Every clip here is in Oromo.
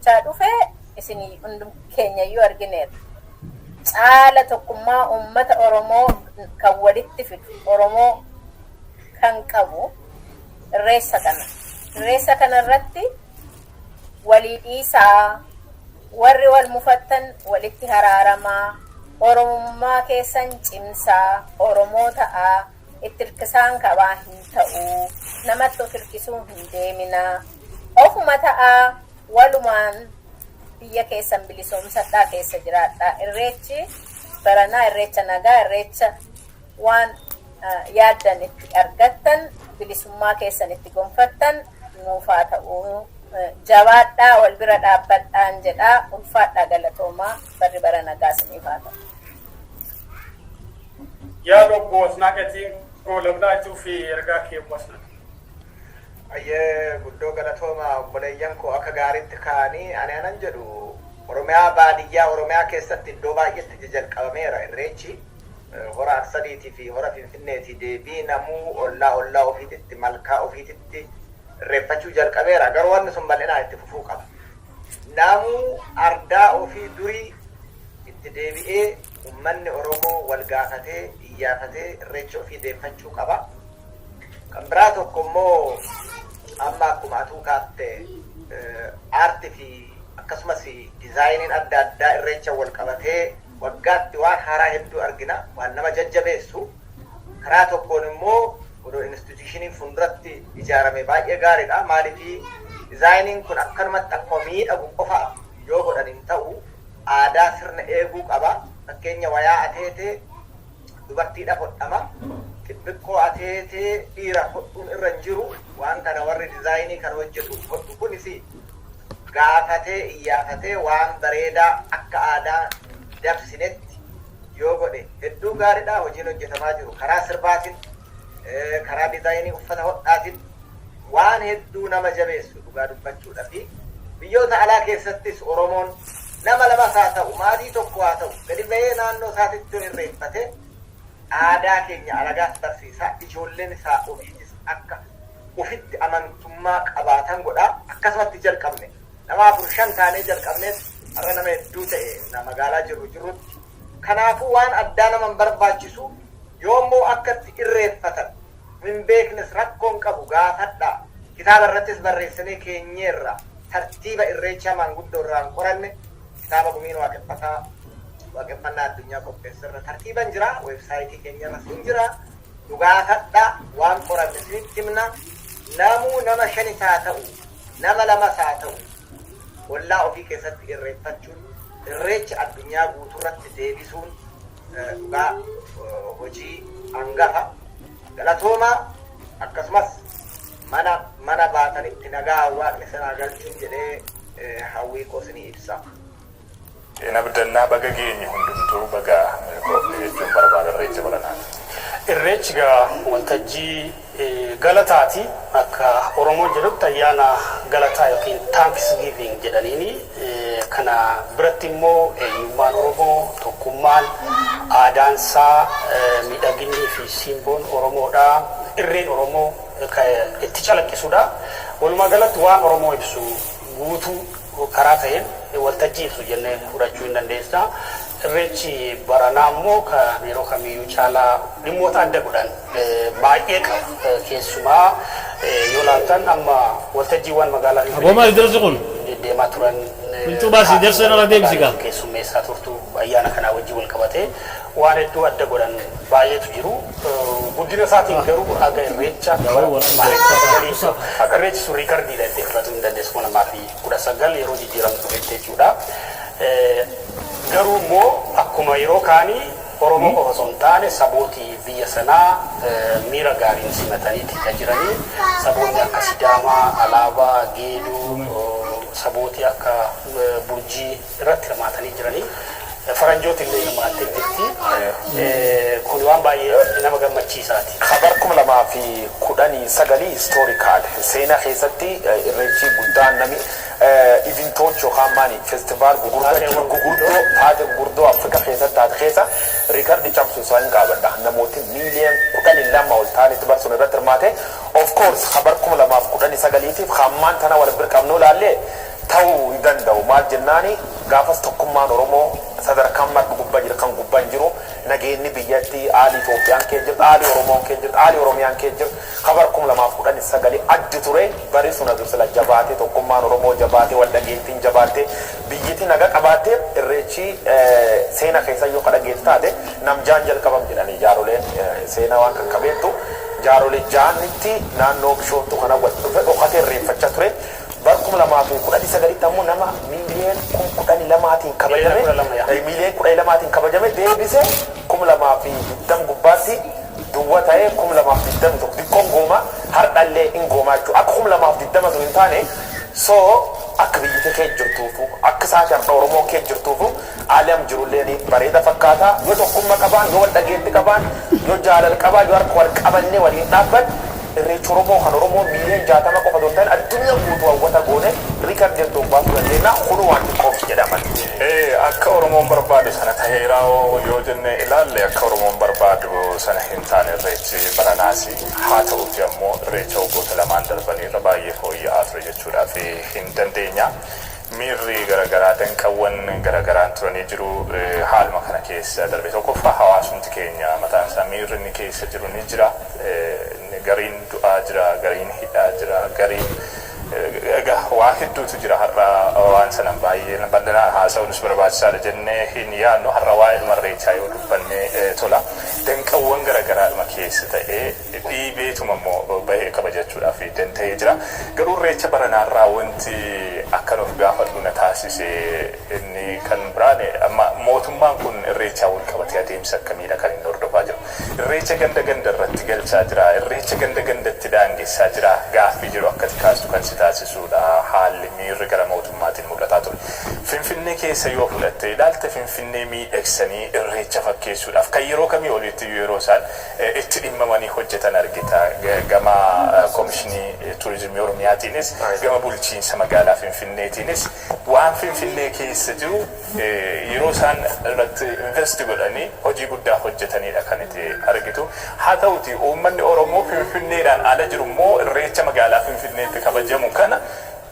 guddachaa dhufe isin hundum keenyayyuu argineerra. Caala tokkummaa uummata Oromoo kan walitti fidu, Oromoo kan qabu irreessa kana. Irreessa kana irratti walii dhiisaa, warri wal mufattan walitti haraaramaa, Oromummaa keessan cimsaa, Oromoo ta'aa, itti hirkisaan qabaa hin ta'uu, namatti of hirkisuu hin deeminaa, ofuma ta'aa, walumaan biyya keessan bilisoomsadhaa keessa jiraadhaa. Irreechi baranaa irreecha nagaa, irreecha waan yaaddan itti argattan, bilisummaa keessan itti gonfattan nuufaa ta'uu. Jabaadhaa, wal bira dhaabbadhaan jedhaa. Ulfaadhaa, galatoomaa. Barri bara nagaa isiniif haa ta'u. Yaada obbo Asnaaqatiin goolabnaa fi ergaa kee, obbo Asnaaq. Ayyee, guddoo galatooma. Obboleeyyan koo akka gaariitti ka'anii. Ani anan jedhu, Oromiyaa baadiyyaa Oromiyaa keessatti iddoo baay'eetti jalqabameera irreechi. Hora Arsadiitii fi hora Finfinneetii deebii namuu ollaa ollaa ofiititti, malkaa ofiititti irreeffachuu jalqabeera. Garuu wanni sun bal'inaan itti fufuu qaba. Namuu ardaa ofii durii itti deebi'ee, uummanni Oromoo wal gaafatee, iyyaafatee irreecha ofii deeffachuu qaba. Kan biraa tokko immoo, amma akkuma atuu kaatte, aartii fi akkasumas design iin adda addaa irreecha wal qabatee waggaatti waan haaraa hedduu argina, waan nama jajjabeessu. Karaa tokkoon immoo odoo institution iin fuulduratti ijaarame baay'ee gaariidha. Maaliifii design iin kun akkanumatti akkuma miidhagu qofa yoo godhan hin ta'u, aadaa sirna eeguu qaba. Fakkeenya, wayaa ateetee dubartiidhaaf hodhama. Xibbiqqoo ateetee dhiira hodhuun irra hin jiru. Waan kana warri design ii kan hojjetu hodhu kunis gaafatee, iyyaafatee, waan bareedaa akka aadaa dabsinetti yoo godhe hedduu gaariidha. Hojiin hojjetamaa jiru karaa sirbaatiin, karaa design ii uffata hodhaatiin waan hedduu nama jabeessu dhugaa dubbachuudha. Fi biyyoota alaa keessattis Oromoon nama lamas haa ta'u, maatii tokko haa ta'u, gadi bahee naannoo isaatitti irreeffate aadaa keenya alagaas barsiisaa, ijoolleen isaa ofiitis akka ofitti amantummaa qabaatan godha. Akkasumatti jalqabne, nama afur shan taanee jalqabnees har'a nama hedduu ta'e na magaalaa jirru jirrutti. Kanaafuu waan addaa nama hin barbaachisu. Yoommoo akkatti irreeffatan hin beeknes rakkoon qabu, gaafadhaa. Kitaaba irrattis barreessinee keenyeerra. Tartiiba irreechaa maanguddoo irraan qoranne, kitaaba gumiin waaqeffataa waaqeffannaa addunyaa qopheessirra tartiiban jira, website ii keenyarras hin jira. Nu gaafadhaa, waan qoranne isinitti himna. Namuu nama shanis haa ta'u, nama lamas haa ta'u, ollaa ofii keessatti irreeffachuun, irreecha addunyaa guutuurratti deebisuun dhugaa hojii hangafa. Galatoomaa. Akkasumas mana mana baatanitti nagaa waaqni sanaa galchuun jedhee hawwii koo isinii ibsa. Abdannaa, baga geenye hundumtuu, baga milkoofne jechuun barbaada irreecha baranaati. Irreechi gaa waltajjii galataati. Akka Oromoon jedhutti ayyaana galataa yookiin thanksgiving jedhaniini. Kana biratti immoo eenyummaan Oromoo, tokkummaan, aadaansaa, miidhaginnii fi simboon Oromoodha. Irreen Oromoo itti calaqqisudha. Walumaa galatti waan Oromoo ibsu guutuu karaa ta'een waltajjii ibsu jennee fudhachuu hin dandeessa. Irreechi baranaa immoo kan yeroo kamiyyuu caalaa dhimmoota adda godhan baay'ee qaba. Keessumaa yoo ilaaltan amma waltajjiiwwan magaalaa Aboo, maali darsi kun? Deddeemaa turan Huccuu baasii darsee narra deebisi gaa. Keessummeessaa turtu ayyaana kanaa wajjin wal qabatee waan hedduu adda godhan baay'eetu jiru. Guddina isaatiin garuu haga irreecha irreechi sun record iidha itti fudhatuu hin dandeessu, 2019 yeroo jijjiiramu dhufetti jechuudha. Garuu immoo akkuma yeroo kaanii Oromoo qofa osoo hin taane sabootii biyya sanaa miira gaariin simataniiti kan jiranii. Saboonni akka Sidaamaa, Alaabaa, Geedoo, sabootii akka Burjii irratti hirmaatanii jiranii. Faranjooti illee hirmaattee jirti. Kun waan baay'ee nama gammachiisaati. Kabar 2019 historical seenaa keessatti irreechi guddaan nami event oota yookaan maani festival gugurdoo gugurdoo taate gugurdoo Afrikaa keessatti taate keessa record ii cabsu isaa hin qabadha. Namooti miiliyoon 12 ol ta'anitti barsuun irratti hirmaate. Of course, kabar 2019tiif hammaan tana wal bira qabnuu laallee Ta'uu hin danda'u. Maal jennaani, gaafas tokkummaan Oromoo sadarkaan marga gubbaa jira kan gubbaa hin jiru. Nageenyi biyyatti, haalli Itoophiyaan kee jirtu, haalli Oromoon kee jirtu, haalli Oromiyaan kee jirtu kabar 2019 addi ture. Bari sun sila jabaatee, tokkummaan Oromoo jabaatee, wal dhageettiin jabaatee, biyyatti naga qabaattee, Irreechi seena keessa yoo kadhageetti taate namjaan jalqabam jedhanii jaaroleen seenaa waan kan qabeettu. Jaarolee jaanitti naannoo Bishooftuu kana wal dhufe dhokatee irreeffachaa ture. Bar 2019tti ammoo nama miiliyoon 12,000tiin kabajame. Miiliyoon 12tiin kabajame. Deebise 2020 gubbaatti duwwa ta'ee, 2021 xiqqoon gooma, hardhallee hin goomaa jechuudha. Akka 2020 sun hin taane. So akka biyyi kee jirtuufu, akka isaati har'a Oromoo kee jirtuufu, haalli am jirullee bareeda fakkaata. Yoo tokkummaa qabaan, yoo wal dhageetti qabaan, yoo jaalala qabaan, yoo harka wal qabannee waliin dhaabban, Irreecha Oromoo kan Oromoo miiliyoon 60 qofa osoo hin ta'in addunyaa guutuu hawwata goone record jedhu baasuu dandeenya. Kun waan xiqqoof jedhaman. Akka Oromoon barbaadu sana ta'eera yoo jenne ilaalle, akka Oromoon barbaadu sana hin taane Irreechi baranaasi. Haa ta'uti ammoo Irreecha waggoota lamaan darbaniirra baay'ee fooyya'aa ture jechuudhaaf hin dandeenya. Miirri garaagaraa, danqawwan garagaraan turanii jiru. Haaluma kana keessa darbe. Tokkoffaa, hawaasumti keenya mataan isaa miirri inni keessa jiru ni jira. Gariin du'aa jira, gariin hidhaa jira, gariin egaa waa hedduutu jira. Har'a waan sanan baay'ee bal'inaan haasa'uunis barbaachisaadha jennee hin yaadnu. Har'a waa'ee dhuma Irreechaa yoo dubbanne tola. Danqawwan garaagaraadhuma keessa ta'ee dhiibeetuma immoo bahee kabajachuudhaaf danda'ee jira. Garuu Irreecha baranaarraa wanti akkan of gaafadhu na taasise inni kan biraan, amma mootummaan kun Irreechaa wal qabatee adeemsa akkamiidha kan inni hordofaa jiru? Irreecha ganda ganda irratti galchaa jira. Irreecha ganda gandatti daangessaa jira. Gaaffii jiru akkati kaastu kan si taasisudha. Haalli miirri gara mootummaatiin mul'ataa ture. Finfinnee keessa yoo fudhatte ilaalte, Finfinnee miidhagsanii Irreecha fakkeessuudhaaf kan yeroo kamii olitti yeroo isaan itti dhimmamanii hojjetan argita. Gama Koomishinii Turizimii Oromiyaatiinis, gama bulchiinsa magaalaa Finfinneetiinis, waan Finfinnee keessa jiru yeroo isaan irratti invest godhanii hojii guddaa hojjetanidha kan itti argitu. Haa ta'uti uummanni Oromoo Finfinneedhaan ala jiru immoo Irreecha magaalaa Finfinneetti kabajamu kana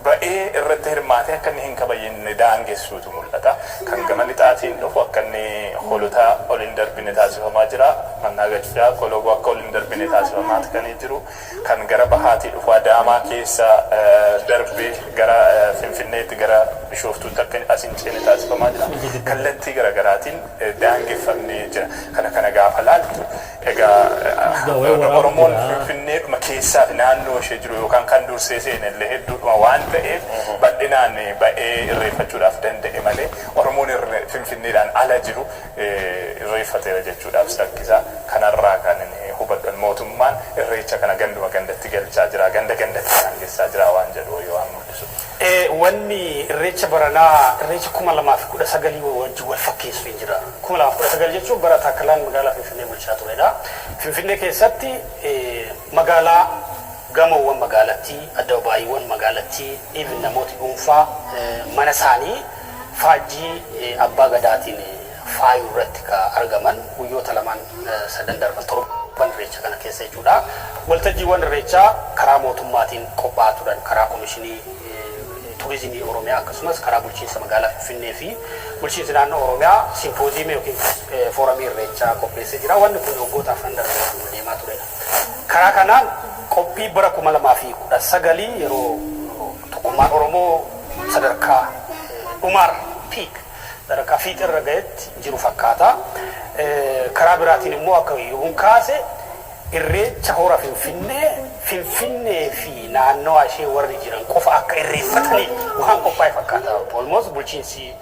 ba'ee irratti hirmaatee akka inni hin kabajinne daangessuutu mul'ata. Kan gama lixaatiin dhufu akka inni Hoolotaa ol hin darbine taasifamaa jira. Mannaa Gachaa Koloboo akka ol hin darbine taasifamaa kan jiru. Kan gara bahaatii dhufu Adaamaa keessa darbee gara Finfinneetti, gara Bishooftuutti akka as hin ceene taasifamaa jira. Kallattii garaagaraatiin daangeffamnee jira. Kana kana gaafa laaltu egaa Oromoon Finfinneedhuma keessaa fi naannoo ishee jiru yookaan kan dursee seenellee hedduudhuma waan ta'eef bal'inaan ba'ee irreeffachuudhaaf danda'e malee, Oromoon Finfinneedhaan ala jiru irreeffateera jechuudhaaf rakkisaa. Kanarraa kan hubadhan, mootummaan Irreecha kana ganduma gandatti galchaa jira, ganda gandatti daangessaa jira waan jedhu yoo waan mul'isu. Wanni Irreecha baranaa Irreecha 2019 wajjin wal fakkeessu hin jira. 2019 jechuun bara Taakkalaan magaalaa Finfinnee bulchaa turedha. Finfinnee keessatti magaalaa gamoowwan magaalattii, addabaabayiiwwan magaalattii, even namooti dhuunfaa mana isaanii faajjii abbaa gadaatiin faayuu irratti ka argaman guyyoota lamaan sadan darban, torban Irreecha kana keessa jechuudha. Waltajjiiwwan Irreechaa karaa mootummaatiin qophaa'aa turan, karaa Komishinii Turizimii Oromiyaa akkasumas karaa bulchiinsa magaalaa Finfinnee fi bulchiinsi naannoo Oromiyaa simpooziyimii yookiin fooramii Irreechaa qopheessee jira. Wanni kun waggoota afran darban deemaa turedha. Karaa kanaan qophii bara 2019 yeroo tokkummaan Oromoo sadarkaa dhumaarra, peak, sadarkaa fiixirra gahetti jiru fakkaata. Karaa biraatiin immoo akka yuun kaase, Irreecha hora Finfinnee, Finfinnee fi naannawa ishee warri jiran qofa akka irreeffataniif waan qophaa'e fakkaata. Almost bulchiinsi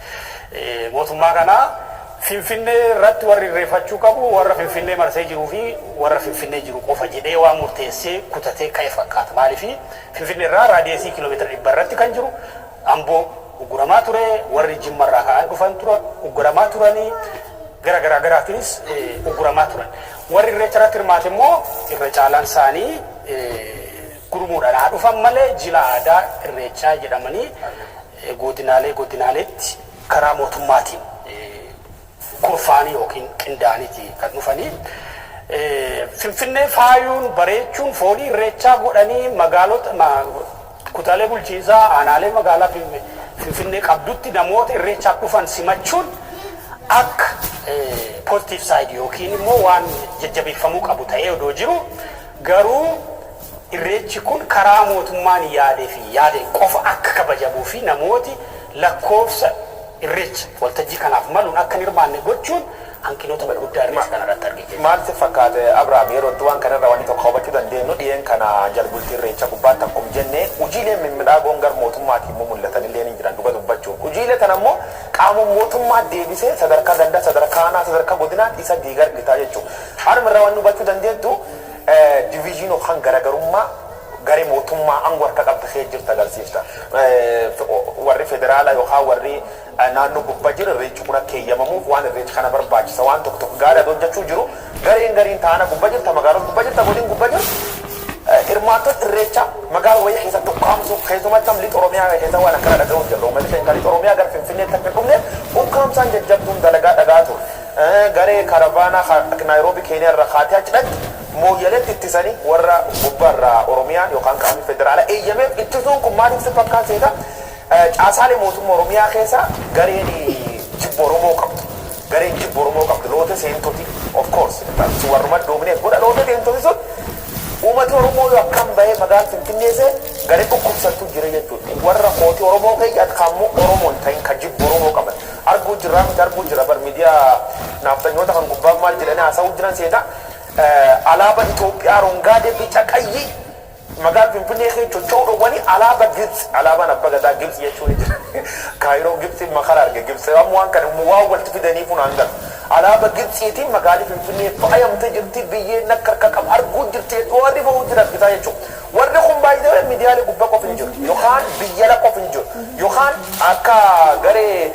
mootummaa kanaa Finfinnee irratti warri irreeffachuu qabu warra Finfinnee marsee jiruu fi warra Finfinnee jiru qofa jedhee waan murteessee kutatee ka'e fakkaata. Maaliif, Finfinnee irraa radius kiiloomeetira 100 irratti kan jiru Amboo ugguramaa ture, warri Jimmarraa ka'an dhufan tura ugguramaa turanii, gara garaa garaatiinis ugguramaa turan. Warri Irreecha irratti hirmaate immoo irra caalaan isaanii gurmuudhaan haa dhufan malee jila aadaa Irreechaa jedhamanii godinaalee godinaaleetti karaa mootummaatiin kurfaanii yookiin qindaa'aniiti kan dhufanii. Finfinnee faayuun, bareechuun, foolii Irreechaa godhanii magaalota, kutaalee bulchiinsaa, aanaalee magaalaa Finfinnee qabdutti namoota irreechaaf dhufan simachuun akka positive side yookiin immoo waan jajjabeeffamuu qabu ta'ee odoo jiru, garuu irreechi kun karaa mootummaan yaadee fi yaade qofa akka kabajamuu fi namooti lakkoofsa irreecha waltajjii kanaaf maluun akka hin hirmaanne gochuun hanqinoota gurguddaa irreecha kanarratti argee. Maal si fakkaate, Abrahaam? Yeroo itti waan kanarra wanni tokko hubachuu dandeenyu, dhiyeen kana jalbultii irreecha gubbaatti akkuma jenne hojiileen mimmiidhagoon gar mootummaatiin immoo mul'atan illee ni jiran. Dhuga dubbachuuf, hojiilee kana immoo qaama mootummaa deebisee sadarkaa ganda, sadarkaa aanaa, sadarkaa godinaatti isa diigar gitaa jechuudha. Anuma irraa wanni hubachuu dandeettu division yookaan garaagarummaa garee mootummaa aangoo harka qabdu kee jirtu agarsiifta. Warri federaalaa yookaan warri naannoo gubbaa jiru irreechi kun akka eeyyamamuuf waan irreechi kana barbaachisa waan tokko tokko gaarii hojjechuu jiru. Gareen gariin taana gubbaa jirta, magaalota gubbaa jirta, godin gubbaa jiru. Hirmaattota irreecha magaalaa wayii keessatti ukkaamsuuf, keessumatti lixa Oromiyaa keessa waan akkana dhaga'uu jirra. Uummanni keenya lixa Oromiyaa gara Finfinneetti akka hin dhufne ukkaamsaan jajjabduun dalagaa dhagaa ture. Garee karavaanaa Naayiroobii, Keeniyaa irra kaatee achi dhaqxe Mooyyaleetti ittisanii, warra gubbaarraa Oromiyaan yookaan qaamni federaalaa eeyyameef ittisuun kun maaliif si fakkaateedha? Caasaalee mootummaa Oromiyaa keessa gareen jibba Oromoo qabdu. Gareen jibba Oromoo qabdu loote seentoti, of course warruma dominate godha. Loote seentoti sun uummati Oromoo yoo akkam bahee magaalaa Finfinnee see garee dhukkubsattu jira jechuudha. Warra kootii Oromoo keessa kammoo Oromoo hin ta'in kan jibba Oromoo qaban. Arguu jirraa miti? Arguu jira bar. Miidiyaa naaftanyoota kan gubbaan maal jedhanii haasa'uu jiran seeta? Alaabaa Itoophiyaa rongaadee bica qayyii magaalaa Finfinnee keessa socho'uu dhowwanii, alaabaa Gibxi, alaabaan abbaa gadaa Gibxi jechuun jira. Kaayiroo Gibxi makara arge. Gibxi waan kana waan walitti fidanii funaan galu. Alaabaa Gibxiitiin magaalli Finfinnee faayamtee jirti, biyyeen akka harka qabu arguu jirti, warri ba'uu jira argitaa jechuudha. Warri kun baay'ee miidiyaalee gubbaa qofa hin jiru yookaan biyya ala qofa hin jiru yookaan akka garee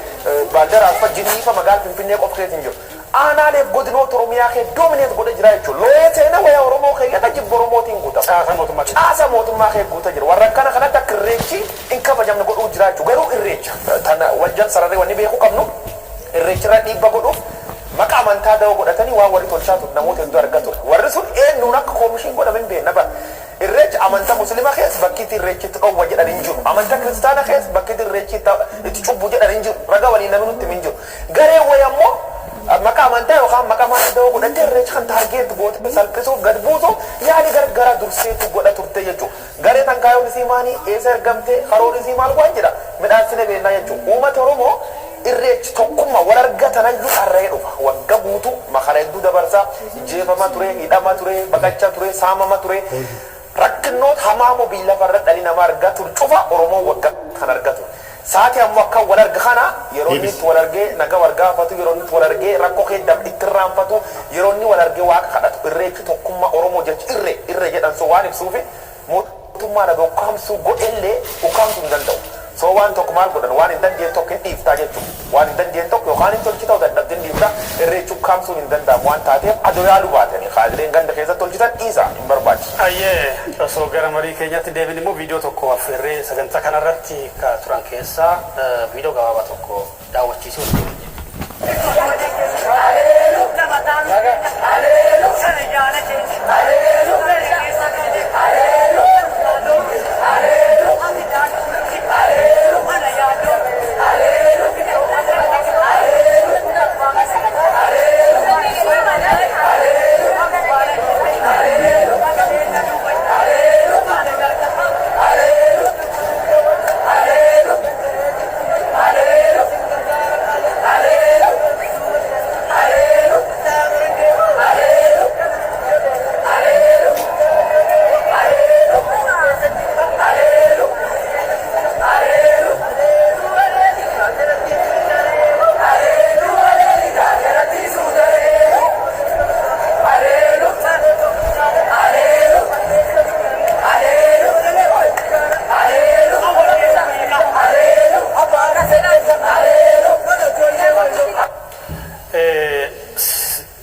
baaldaraas fa jinniifa magaalaa Finfinnee qofa keessa hin jiru. Aanaalee godinoota Oromiyaa kee dominate godhe jira jechuudha. Looyee seenaa wayaa Oromoo keeyyata jibba Oromootiin guutama. Caasa mootummaa keessa. Caasa mootummaa kee guuta jira. Warra akkana kanatti akka irreechi hin kabajamne godhuu jira jechuudha. Garuu irreecha tana wal jal sararee wanni beekuu qabnu, irreechirra dhiibba godhuuf maqaa amantaa da'oo godhatanii waan warri tolchaa ture namoota hedduu argaa ture. Warri sun eenyuun akka commission godhame hin beekna bara. Irreecha amantaa Musliimaa keessa bakki itti irreechi itti dhoowwa jedhan hin jiru. Amantaa Kiristaanaa keessa bakki itti irreechi itti cubbu jedhan hin jiru. Ragaa waliin namni nutti hin jiru. Garee wayi ammoo maqaa amantaa yookaan maqaa maalii da'oo godhattee irreecha kan target goote salphisuuf, gad buusuuf yaali gargara durseetu godha turte jechuudha. Garee tan kaayoon isii maanii, eessa ergamtee, karoon isii maal waan jedha midhaansine beennaa jechuudha. Uummata Oromoo irreechi tokkummaa wal argatanayyuu dharra'ee dhufa. Wagga guutuu makara hedduu dabarsaa, jeefama ture, hidhama ture, baqachaa ture, saamama ture. Rakkinoota hamaamoo biyya lafarra dhalli namaa argatu cufa Oromoon waggaa kan argatu. Saati ammoo akka wal arga kana yeroo inni itti wal argee naga wal gaafatu, yeroo inni itti wal argee rakkoo keedda itti irraanfatu, yeroo inni wal argee waaqa kadhatu, irreechi tokkummaa Oromoo jechi irree irree jedhan sun waan ibsuufi mootummaan adoo ukkaamsuu godhellee ukkaamsuu hin danda'u. So waan tokko maal godhan, waan hin dandeenye tokko hin dhiiftaa jechuudha. Waan hin dandeenye tokko yookaan hin tolchita, dadhabdee hin dhiiftaa. Irreechi ukkaamsuun hin danda'amu waan taateef, adoo yaaluu baatanii kaadileen ganda keessatti tolchitan dhiisa, hin barbaachisu. Ayyee, osoo gara marii keenyatti deebin immoo viidiyoo tokko affeerree sagantaa kanarratti ka turan keessaa viidiyoo gabaabaa tokko daawwachiisuu hin.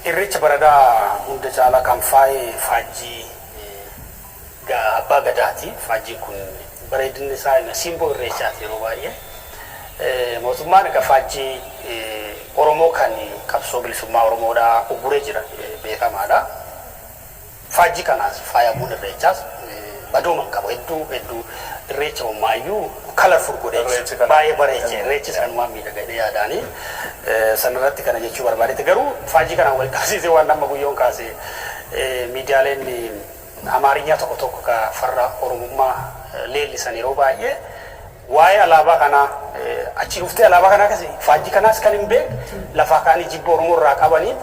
Irreecha baradaa hunda caalaa kan faaye faajjii abbaa gadaati. Faajjiin kun bareedinni isaa simboo irreechaati yeroo baay'ee. Mootummaan egaa faajjii Oromoo kan qabsoo bilisummaa Oromoodhaa ugguree jira, beekamaadha. Faajjii kanaas faayamuun irreechaas badooma hin qabu, hedduu hedduu irreecha ummaayyuu Colorful godhee Irreechi kana. Baay'ee bareeche. Irreechi sanumaan miidhagadhee yaadaanii sanarratti kana jechuu barbaadetti. Garuu faajii kanaan wal qabsiisee waan nama guyyoon kaase, miidiyaaleen Amaarinyaa tokko tokko ka farra Oromummaa leellisan yeroo baay'ee waa'ee alaabaa kanaa, achi dhuftee alaabaa kanaa akkasii faajjii kanaas kan hin beekne, lafaa kaanii jibba Oromoo irraa qabaniin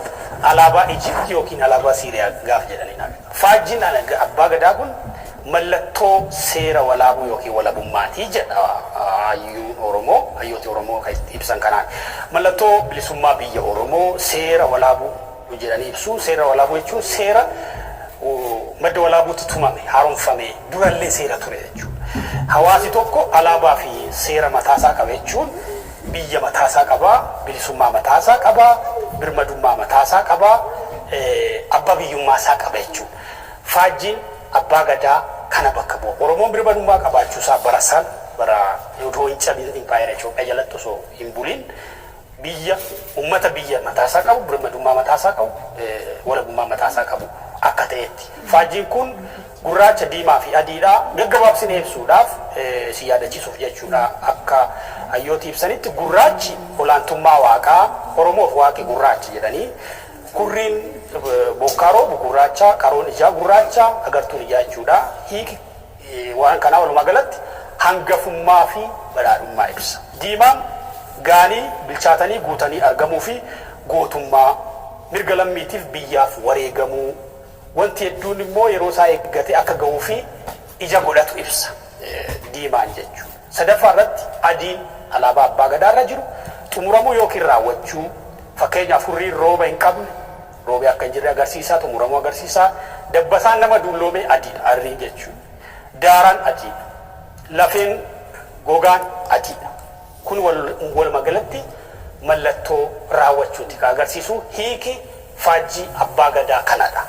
alaabaa Ijipt yookiin alaabaa Siiriyaa gaaf jedhanii. Faajjiin abbaa gadaa kun mallattoo seera walaabuu yookiin walabummaatii jedha hayyuun Oromoo, hayyooti Oromoo kan ibsan kanaan. Mallattoo bilisummaa biyya Oromoo, seera walaabuu jedhanii ibsu. Seera walaabuu jechuun seera madda walaabuutti tumame, haaromfame, durallee seera ture jechuudha. Hawaasi tokko alaabaa fi seera mataasaa qaba jechuun biyya mataasaa qabaa, bilisummaa mataasaa qabaa, birmadummaa mataasaa qabaa, abbaa biyyummaasaa qaba jechuudha. Faajjiin abbaa gadaa kana bakka bu'a. Oromoon birmadummaa qabaachuusaa bara san, bara otoo hin cabin, impaayera Itoophiyaa jalatti osoo hin bulin, biyya ummata biyya mataasaa qabu, birmadummaa mataasaa qabu, walabummaa mataasaa qabu akka ta'etti. Faajjiin kun gurraacha, diimaa fi adiidha. Gaggabaabsinee ibsuudhaaf, si yaadachiisuuf jechuudha, akka hayyooti ibsanitti gurraachi olaantummaa waaqaa, Oromoof waaqi gurraacha jedhanii, hurriin bokkaa roobu gurraacha, qaroon ijaa gurraacha, agartuun ijaa jechuudha. Hiiki waan kanaa walumaa galatti hangafummaa fi badhaadhummaa ibsa. Diimaan gaanii bilchaatanii guutanii argamuu fi gootummaa, mirga lammiitiif biyyaaf wareegamuu, wanti hedduun immoo yeroo isaa eeggatee akka gahuu fi ija godhatu ibsa diimaan jechuudha. Sadaffaa irratti adiin alaabaa abbaa gadaarra jiru xumuramuu yookiin raawwachuu, fakkeenyaaf hurriin rooba hin qabne roobee akka hin jirre agarsiisa, xumuramuu agarsiisa. Dabbasaan nama dulloomee adiidha, arriin jechuudha. Daaraan adiidha. Lafeen gogaan adiidha. Kun walumaa galatti mallattoo raawwachuuti kan agarsiisu. Hiiki faajjii abbaa gadaa kanadha.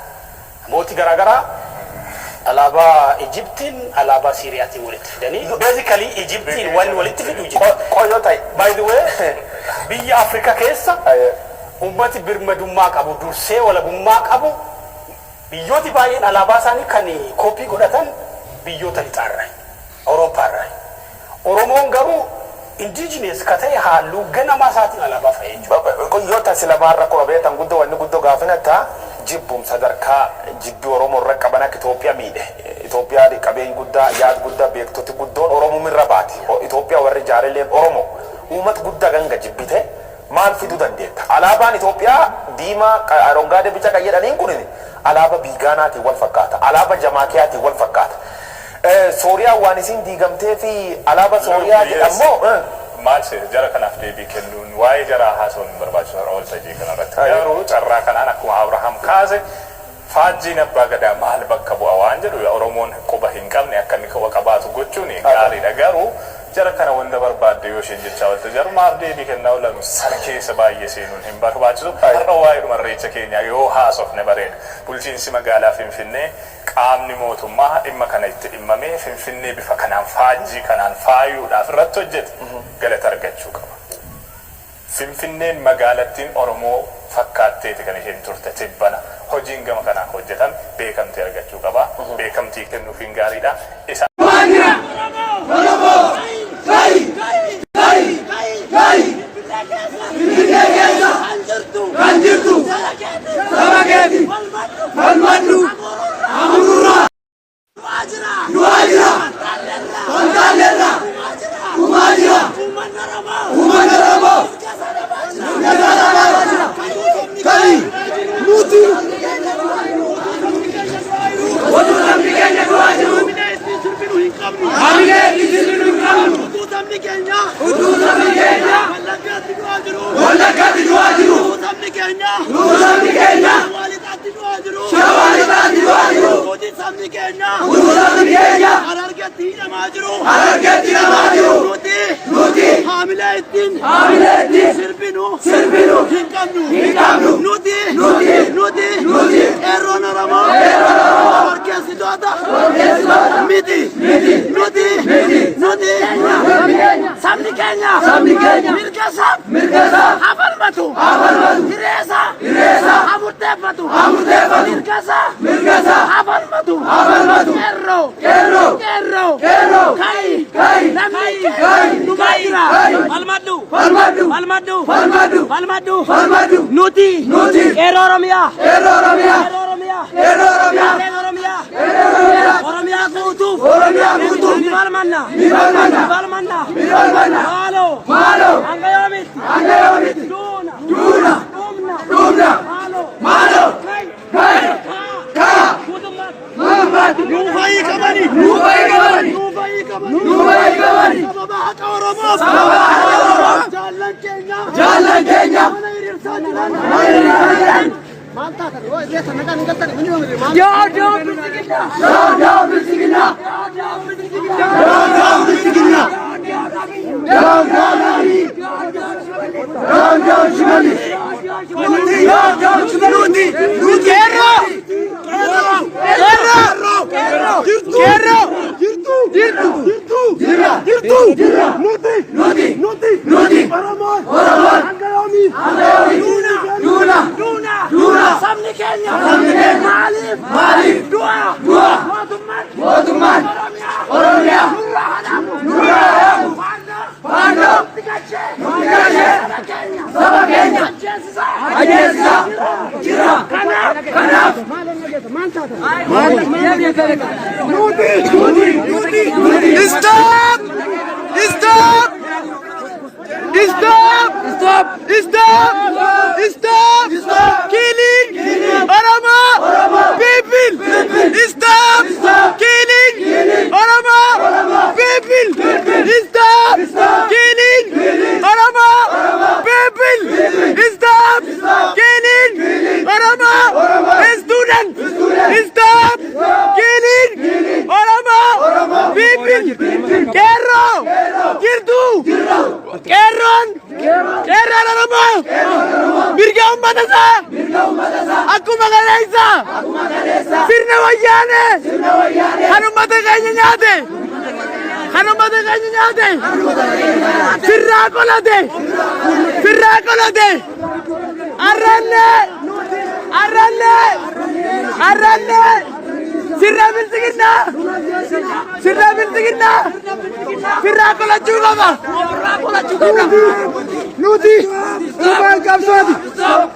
Namooti garaagaraa alaabaa Ijiptiin, alaabaa Siiriyaatiin walitti fidanii, basically Ijiptiin wanni walitti fidu jiru. Qoyyoo ta'e. By the way, biyya Afrikaa keessa ummati birmadummaa qabu, dursee walabummaa qabu, biyyooti baay'een alaabaa isaanii kan kooppii godhatan biyyoota lixaarraa, Awurooppaarraa. Oromoon garuu indigenous ka ta'e halluu ganamaa isaatiin alaabaa fa'ee jechuudha. Yoo tasi lamaarra akkuma beektan guddoo wanni guddoo gaafinata jibbum sadarkaa jibbi Oromoo irra qaban akka Itoophiyaa miidhe. Itoophiyaa qabeenya guddaa, yaad guddaa, beektoti guddoon Oromoo irra baati. Itoophiyaa warri ijaareleen Oromoo. Uummata guddaa ganga jibbite maal fiduu dandeetta? Alaabaan Itoophiyaa diimaa, arongaadee, bica kan jedhaniin kun alaabaa Biigaanaatiin wal fakkaata. Alaabaa Jamaakiyaatiin wal fakkaata. Sooriyaa waan isin diigamtee fi alaabaa Sooriyaa jedhamoo. Maal jara kanaaf deebii kennuun, waa'ee jaraa haasa'uun hin barbaachisu waltajjii kanarratti. Garuu carraa kanaan akkuma Abrahaam kaase, faajjiin abbaa gadaa maal bakka bu'a waan jedhu Oromoon quba hin qabne akka inni quba qabaatu gochuun gaariidha. Garuu jara kana wanta barbaadde yoo isheen jechaa oolte jarumaaf deebii kennaa oolan sana keessa baay'ee seenuun hin barbaachisu. Har'a waa'ee irreecha keenya yoo haasofne bareeda. Bulchiinsi magaalaa Finfinnee, qaamni mootummaa dhimma kana itti dhimmamee Finfinnee bifa kanaan faajjii kanaan faayuudhaaf irratti hojjete galata argachuu qaba. Finfinneen magaalattiin Oromoo fakkaatteeti kan isheen turte tibbana. Hojiin gama kanaan hojjetame beekamtii argachuu qaba. Beekamtii kennuufiin gaariidha. Isa Oromoo! Kai! Kai! Kai! Finfinnee keessa! Kan jirtu! Saba keeti! Falmadhu! Amururraa! Du'aa jira! Fantaalleerra! Dhumaa jira! Uummanni Oromoo! Mirga isaa dhabaa jira! Kai! Nuti! Utuu sabni keenya du'aa jiru! Hamilee itti sirbinu hin qabnu! Utuu sabni keenya! Utuu sabni keenya! Wallaggaatti du'aa jiru! Wallaggaatti du'aa jiru! Utuu sabni keenya! Utuu sabni keenya! Shawaa lixaatti du'aa jiru! Shawaa lixaatti du'aa jiru! Utuu sabni keenya! Utuu sabni keenya! Harargeetti hidhamaa jiru! Harargeetti hidhamaa jiru! Nuti! Nuti! Haamilee ittiin! Haamilee ittiin! Sirbinu! Sirbinu! Hin qabnu! Hin qabnu! Nuti! Nuti! Nuti! Nuti! Qeerroon Oromoo! Qeerroon Oromoo! Orkeessitoota! Orkeessitoota! Miti! Miti! Nuti! Miti! Nuti! Sabni keenya! Sabni keenya! Mirga isaaf! Mirga isaaf! falmatu. Haa falmatu. Hireesaa. Hireesaa. Haa murteeffatu. Haa murteeffatu. Mirgasaa. Mirgasaa. Haa falmatu. Haa falmatu. Qeerroo. Qeerroo. Qeerroo. Qeerroo. Ka'i. Ka'i. Lammiin kee. Ka'i. Dhumaa jira. Falmadhu. Falmadhu. Falmadhu. Falmadhu. Falmadhu. Falmadhu. Nuti. Nuti. Qeerroo Oromiyaa. Qeerroo Oromiyaa. Qeerroo Oromiyaa. Qeerroo Oromiyaa. Qeerroo Oromiyaa. Qeerroo Oromiyaa. Oromiyaa guutuuf. Oromiyaa guutuuf. Ni falmanna. Ni falmanna. Ni falmanna. Ni falmanna. Maaloo. Maaloo. Hanga yoomitti. Hanga yoomitti. Duuna. Duuna. Dhumna. Dhumna. Maaloo. Maaloo. Kai. Kai. Kaa. Guutummaatti. Guutummaatti. Nuuf hiikamani. Nuuf hiikamani. Nuuf hiikamani. Nuuf hiikamani. Sababa haqa Oromoof. Sababa haqa Oromoof. Jaallan keenya. Jaallan keenya. Mana hiriirsaa jiran. Mana hiriirsaa jiran. Maal taatan? Yoo illee nagaan hin galtan inni yoomile maal? Yaa yaa bilchiginna. Yaa yaa bilchiginna. Yaa yaa bilchiginna. Yaa yaa bilchiginna. Yaa yaa Abiy. Yaa yaa Shimallis. Yaa yaa Shimallis. Nuti. Qeerroo. Qeerroo. Qeerroo. Qeerroo. Jirtu. Qeerroo. Jirtu. Jirtu. Jirtu. Jirra. Jirtu. Jirra. Nuti. Nuti. Nuti. Nuti. Oromoon. Oromoon. Hanga yoomii. Hanga yoomii. Duuna. Duuna. Duuna. Duuna. Sabni keenya. Sabni keenya. Maaliif. Maaliif. Du'a. Du'a. Mootummaan. Mootummaan. Oromiyaa. Oromiyaa. Nurraa haa dhaabu. Nurraa haa dhaabu. Faannoo. Faannoo. Nutti gashee. Nutti gashee. Saba keenya. Saba keenya. Ajjeesisaa. Ajjeesisaa. Jira. Kanaaf. Kanaaf. Maal taatan? Maal Nuti. Nuti. Nuti. Nuti. Stop! Stop! Stop! Stop! Stop! Stop! Stop! Killing! Oromo! People! Stop! Killing! Oromo! People! Stop! Killing! Oromo! People! Stop! Killing! Oromo! Student! Stop! Killing! Oromo! People! Qeerroo! Jirtu! Qeerroon! Qeerroon Oromoo! Mirga uummata isaa! Akkuma kaleessa! Sirna wayyaanee! Kan uummata keenya nyaate! Kan uummata keenya nyaate! Firraa qolate! Firraa qolate! Arrallee! Arrallee! Arrallee! Sirna bilxiginnaa! Sirna bilxiginnaa! Firraa qolachuu qaba! Nuti. Dhugaan qabsooti. Stop.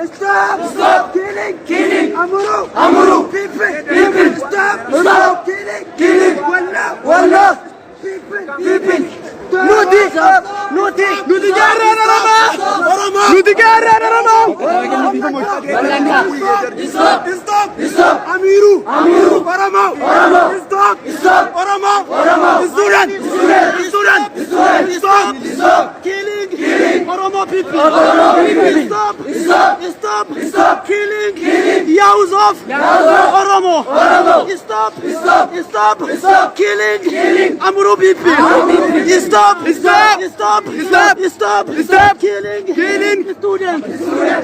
Stop. Killing. Killing. Amuru. Amuru. People. People. Stop. Stop. Killing. Killing. Wallo. Wallo. People. People. Nuti! Nuti! Nuti qeerroon Oromoo! Nuti qeerroon Oromoo! Stop. Stop. Stop. Amiru. Amiru. Oromo. Oromo. Stop. Stop. Oromo. Oromo. Student. Student. Student. Student. Stop. Stop. Killing. Killing. Oromo people. Oromo people. Stop. Stop. Stop. Stop. Killing. Killing. Youth of. Youth of. Oromo. Oromo. Stop. Stop. Stop. Stop. Killing. Killing. Amuru people. Amuru people. Stop. Stop. Stop. Stop. Stop. Stop. Killing. Killing. Student. Student.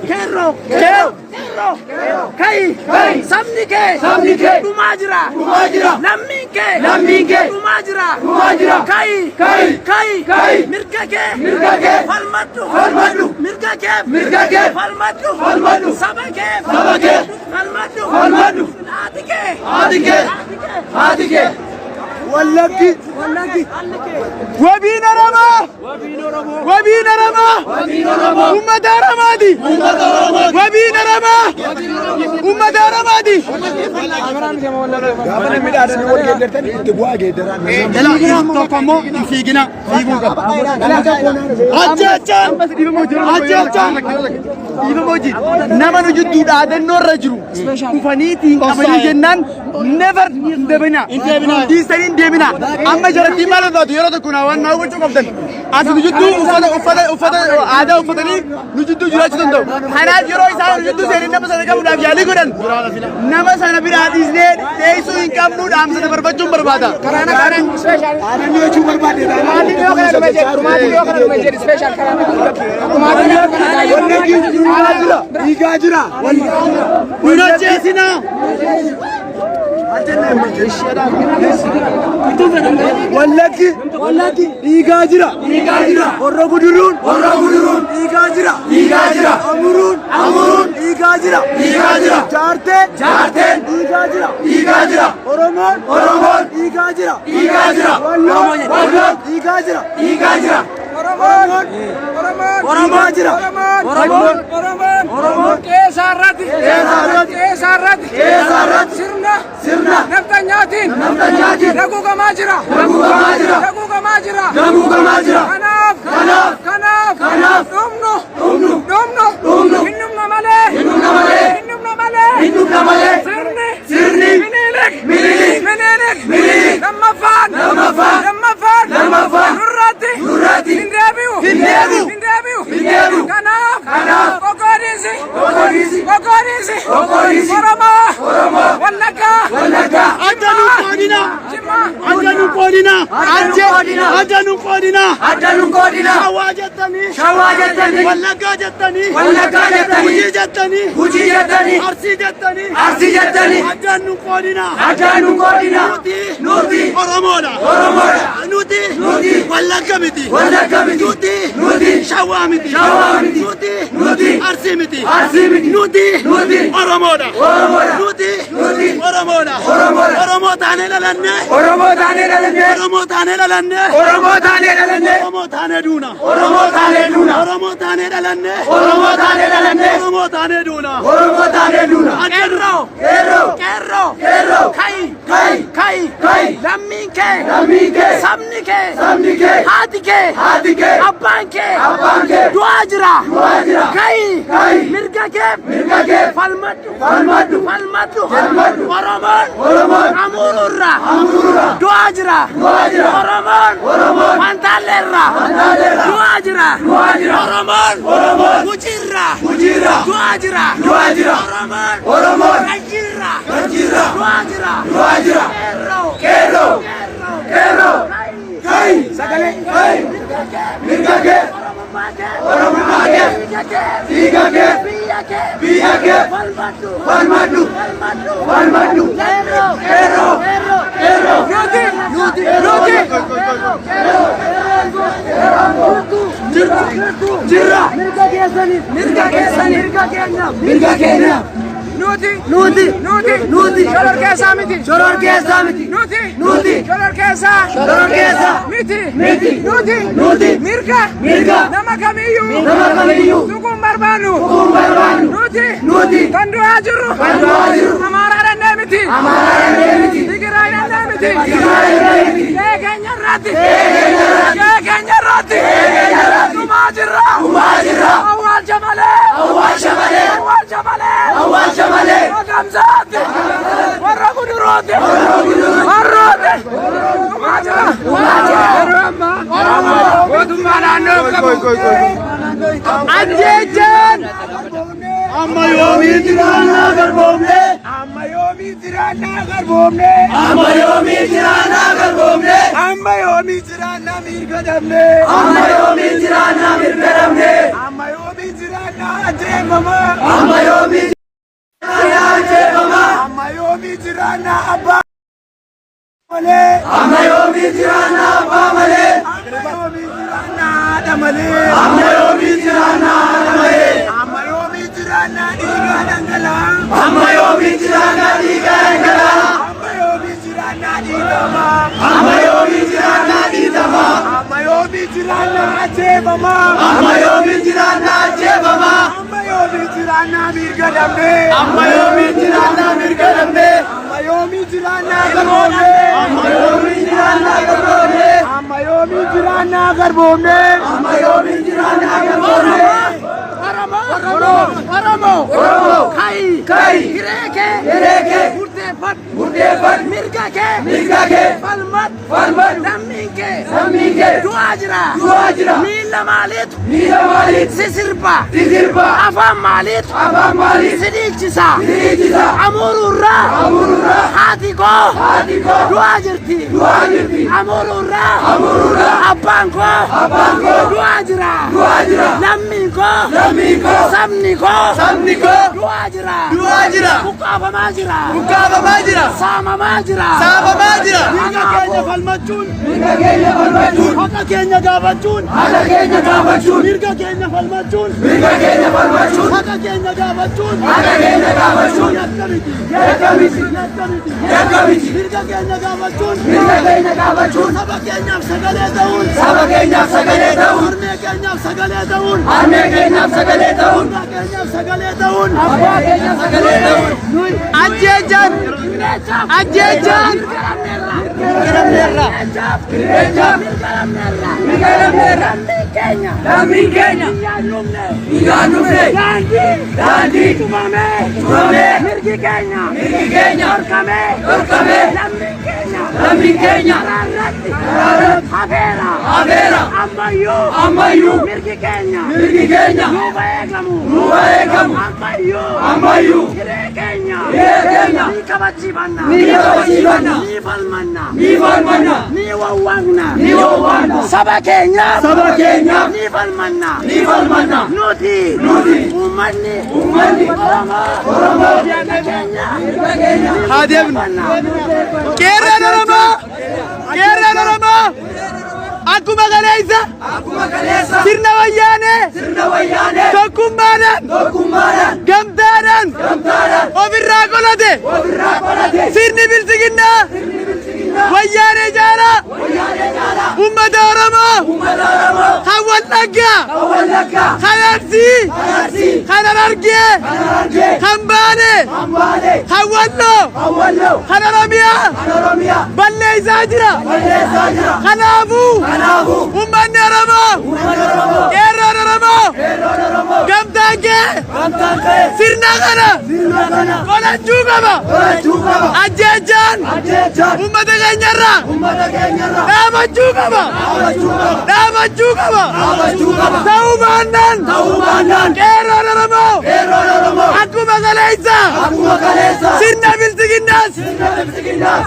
Qeerroo. Qeerroo. Qeerroo. Kai. Kai. Sabni kee. Sabni kee. Dhumaa jira. Dhumaa jira. Lammiin kee. Lammiin kee. Dhumaa jira. Dhumaa jira. Kai. Kai. Kai. Kai. Mirga kee. Mirga kee. Falmadhu. Falmadhu. Mirga kee. Mirga kee. Falmadhu. Falmadhu. Saba kee. Saba kee. Falmadhu. Falmadhu. Haati kee. Haati kee. Haati kee. Wallaggi. Wallaggi. Wabiin Oromoo! Wabiin Oromoo! Uummata Oromooti! Wabiin Oromoo! Uummata Oromooti! Gaafa namni dhaadannoo wal geeddartan itti bu'aa geeddaraa. Tokko immoo hin fiigina fiiguu qaba. Ajjechaan! Ajjechaan! Dhiifama hojii nama nu jidduu dhaadannoo irra jiru dhufaniitiin qabanii jennaan never hin deebina. Dhiisanii hin deebina. Amma jarattiin maal taatu yeroo tokko naa waan naa hubachuu qabdan. As nu jidduu uffata uffata uffata aadaa uffatanii nu jidduu jiraachuu danda'u. Kanaaf yeroo isaan nu jidduu seenanii nama sana qabuudhaaf yaalii godhan nama sana biraa dhiisnee dheessuu hin qabnu dhaamsa dabarfachuun barbaada. Dhaadannoo jechuu barbaadde. Wallaggi dhiigaa jira. Dhiigaa jira. Nun ajjeesinaa. Wallaggi. Wallaggi. Dhiigaa jira. Dhiigaa jira. Horro guduruun. Horro guduruun. Dhiigaa Dhiigaa jira. Dhiigaa jira. Amuruun. Amuruun. Dhiigaa jira. Dhiigaa jira. Jaarteen. Jaarteen. Dhiigaa jira. Dhiigaa jira. Oromoon. Oromoon. Dhiigaa jira. Dhiigaa jira. Walloon. Walloon. Dhiigaa jira. Dhiigaa jira. Oromoon. Oromoon. Oromoon jira. Oromoon. Oromoon. Oromoon. Qeesaarratti. Qeesaarratti. Qeesaarratti. Qeesaarratti. Sirna. Sirna. Nafxanyaatiin. Nafxanyaatiin. Daguugamaa jira. Daguugamaa jira. Daguugamaa jira. Daguugamaa jira. Kanaaf. Kanaaf. Kanaaf. Kanaaf. Dhumnu. Dhumnu. Dhumnu. Dhumnu. Hin dhumna malee. Hin dhumna malee. Hin dhumna malee. Hin dhumna malee. Sirni. Sirni. Minilik. Minilik. Minilik. Minilik. Lammaffaan. Lammaffaan. Lammaffaan. Lammaffaan. Nurratti. Nurratti. Hin deebi'u. Hin deebi'u. Hin deebi'u. Hin deebi'u. Kanaaf. Kanaaf. Qoqqoodiinsi. Qoqqoodiinsi. Qoqqoodiinsi. Qoqqoodiinsi. Oromoo. Oromoo. Wallaggaa. Wallaggaa. Adda nu qoodina. Jimmaa. Adda nu qoodina. Adda nu qoodina. Adda nu qoodina. Shawaa jettanii. Shawaa jettanii. Wallaggaa jettanii. Wallaggaa jettanii. Gujii jettanii. Gujii jettanii. Arsii jettanii. Arsii jettanii. Adda nu qoodina. Adda nu qoodina. Nuti. Nuti. Oromoodha. Oromoodha. Nuti. Nuti. Wallagga miti. Wallagga miti. Nuti. Nuti. Shawaa miti. Shawaa miti. Nuti. Nuti. Arsii miti. Arsii miti. Nuti. Nuti. Oromoodha. Oromoodha. Nuti. Nuti. Oromoodha. Oromoodha. Oromoo taanee dhalannee. Oromoo taanee dhalannee. Oromoo taanee dhalannee. Oromoo taanee dhalannee. Oromoo taanee duuna. Oromoo taanee duuna. Oromoo taanee dhalannee. Oromoo taanee dhalannee. Oromoo taanee duuna. Oromoo taanee duuna. Qeerroo. Qeerroo. Qeerroo. Qeerroo. Ka'i. Ka'i. Ka'i. Ka'i. Lammiin kee. Lammiin kee. Sabni kee. Sabni kee. Haati kee. Haati kee. Abbaan kee. Abbaan kee. Du'aa jira. Du'aa jira. Ka'i. Ka'i. Mirga kee. Mirga kee. Falmadhu. Falmadhu. Falmadhu. Falmadhu. Oromoon. Oromoon. Amuruurra. Amuruurra. Du'aa jira. Du'aa jira. Oromoon. Oromoon. Fantaalleerra. Fantaalleerra. Du'aa jira. Du'aa jira. Oromoon. Oromoon. Gujiirra. Gujiirra. Du'aa jira. Du'aa jira. Oromoon. Oromoon. Gajjiirra. Gajjiirra. Du'aa jira. Du'aa jira. Qeerroo. Qeerroo. Qeerroo. Ka'i. Sagalee. Ka'i. Mirga kee. Oromummaa kee. Dhiiga kee. Biyya kee. Biyya kee. Falmadhu. Falmadhu. Falmadhu. Falmadhu. Qeerroo. Qeerroo. Qeerroo. Qeerroo. Nuti. Nuti. Nuti. Jirra. Jirra. Mirga keessaniif. Mirga keessaniif. Mirga keenyaaf. Mirga keenyaaf. Nuti. Nuti. Nuti. Nuti. Shororkeessaa miti. Shororkeessaa miti. Nuti. Nuti. Shororkeessaa. Shororkeessaa. Miti. Miti. Nuti. Nuti. Mirga. Mirga. Nama kamiyyuu. Nama kamiyyuu. Tuquun barbaannu. Tuquun barbaannu. Nuti. Nuti. Kan du'aa jirru. Kan du'aa jirru. Amaaraa dhannee miti. Amaaraa dhannee miti. Tigraay dhannee miti. Tigraay dhannee miti. Qe'ee keenya irratti. Qe'ee keenya irratti. Qe'ee keenya irratti. Qe'ee keenya irratti. Dhumaa jirra. Dhumaa jirra. Awwaalcha malee. Awwaalcha malee. Awwaalcha malee. Awwaalcha malee. Magamsaatti. Warra guduruutti. Warrooti. Dhumaa jira. Dhumaa jira. Yeroo ammaa. Mootummaa naannoo qabu. Ajjeechaan. Amma yoomii jiraannaa garboomne. Amma yoomii jiraannaa garboomne. Amma yoomii jiraannaa garboomne. Amma yoomii jiraannaa mirga dhabne. Amma yoomii jiraannaa mirga dhabne. Amma yoomii jiraannaa ajjeefamaa. Amma yoomii jiraannaa ajjeefamaa. Amma yoomii jiraannaa abbaa malee. Amma yoomii jiraannaa abbaa malee. Amma yoomii jiraannaa haadha malee. Amma yoomii jiraannaa haadha malee. Amma yoomii jiraannaa dhiigaa dhangala'aa. Amma yoomii jiraannaa dhiigaa dhangala'aa. Amma yoomii jiraannaa dhiitamaa. Amma yoomii jiraannaa dhiitamaa. Amma yoomii jiraannaa ajjeefamaa. Amma yoomii jiraannaa ajjeefamaa. Amma yoomii jiraannaa mirga dhabne. Amma yoomii jiraannaa mirga dhabne. Amma yoomii jiraannaa garboomne. Amma yoomii jiraannaa garboomne. Amma yoomii jiraannaa garboomne. Amma yoomii jiraannaa garboomne. Oromoo. Oromoo. Oromoo. Oromoo. Ka'i. Ka'i. Hiree kee. Hiree kee. Murteeffadhu. Murteeffadhu. Mirga kee. Mirga kee. Falmadhu. Falmadhu. Lammiin kee. Lammiin kee. Du'aa jira. Du'aa jira. Miila maaliitu. Miila maaliitu. Si sirba. Si sirba. Afaan maaliitu. Afaan maaliitu. Si dhiichisa. Si dhiichisa. Amuruurraa. Amuruurraa. Haati koo. Haati koo. Du'aa jirti. Du'aa jirti. Amuruurraa. Amuruurraa. Abbaan koo. Abbaan koo. Du'aa jira. Du'aa jira. Lammiin koo. Lammiin Lammiin koo. Sabni koo. Sabni koo. Du'aa jira. Du'aa jira. Buqqaafamaa jira. Buqqaafamaa jira. Saamamaa jira. Saamamaa jira. Mirga keenya falmachuun. Mirga keenya falmachuun. Haqa keenya gaafachuun. Haqa keenya gaafachuun. Mirga keenya falmachuun. Mirga keenya falmachuun. Haqa keenya gaafachuun. Haqa keenya gaafachuun. Yakka miti. Yakka miti. Yakka miti. Yakka miti. Mirga keenya gaafachuun. Mirga keenya gaafachuun. Saba keenyaaf sagalee ta'uun. Saba keenyaaf sagalee ta'uun. Harmee keenyaaf sagalee ta'uun. Harmee keenyaaf sagalee ta'uun. Abbaa keenyaaf sagalee ta'uun. Abbaa keenyaaf sagalee ta'uun. Ajjeechaan. Ajjeechaan. Mirga Irreechaaf. Mirga lammeerra. Lammiin keenya. Biyyaan dhumne. Daandii. Cufamee. Cufamee. Mirgi keenya. Mirgi keenya. Dhorkamee. Dhorkamee. Lammiin keenya. Lammiin keenya. Karaarratti. Karaarratti. Hafeera. Hafeera. Ammayyuu. Ammayyuu. Mirgi keenya. Mirgi keenya. Nuuf eegamu. Nuuf eegamu. Ammayyuu. Ammayyuu. Hiree keenya. Hiree keenya. Ni kabachiifanna. Ni kabachiifanna. Ni falmanna. Ni falmanna. Ni wawwaaqna. Ni wawwaaqna. Saba keenyaaf. Saba keenyaaf. Ni falmanna. Ni falmanna. Nuti. Nuti. Uummanni. Uummanni. Oromoo. Oromoo. Mirga keenya. Mirga keenya. Haa deemnu. Qeerroon Oromoo! Qeerroon Oromoo! Akkuma kaleessa! Akkuma kaleessa. Sirna wayyaanee! Sirna wayyaanee. Tokkummaadhaan! Tokkummaadhaan. Gamtaadhaan! Gamtaadhaan. Ofirraa qolate! Ofirraa qolate. Sirni bilxiginnaa! Sirni bilxiginnaa. Wayyaanee caalaa! Wayyaanee caalaa. Uummata Oromoo! Uummata Oromoo. Kan Wallaggaa! Kan Wallaggaa. Kan Arsii! Kan Arsii. Kan Harargee! Kan Harargee. Kan Baalee! Kan Baalee. Kan Walloo! Kan Walloo. Kan Oromiyaa! Kan Oromiyaa. Balleessaa jira! Balleessaa jira. Kanaafuu! Kanaafuu. Uummanni Oromoo! Uummanni Oromoo. Qeerroon Oromoo! Qeerroon Oromoo. Gamtaan kee! Gamtaan ka'e. Sirna kana! Sirna kana. Qolachuu qaba! Qolachuu qaba. Ajjeechaan! Ajjeechaan. Uummata keenyarraa! Uummata keenyarraa. Dhaabachuu qaba! Dhaabachuu qaba. Dhaabachuu qaba! Dhaabachuu qaba. Ta'uu baannaan! Ta'uu baannaan. Qeerroon Oromoo! Qeerroon Oromoo. Akkuma kaleessa! Akkuma kaleessa. Sirna bilxiginnaas! Sirna bilxiginnaas.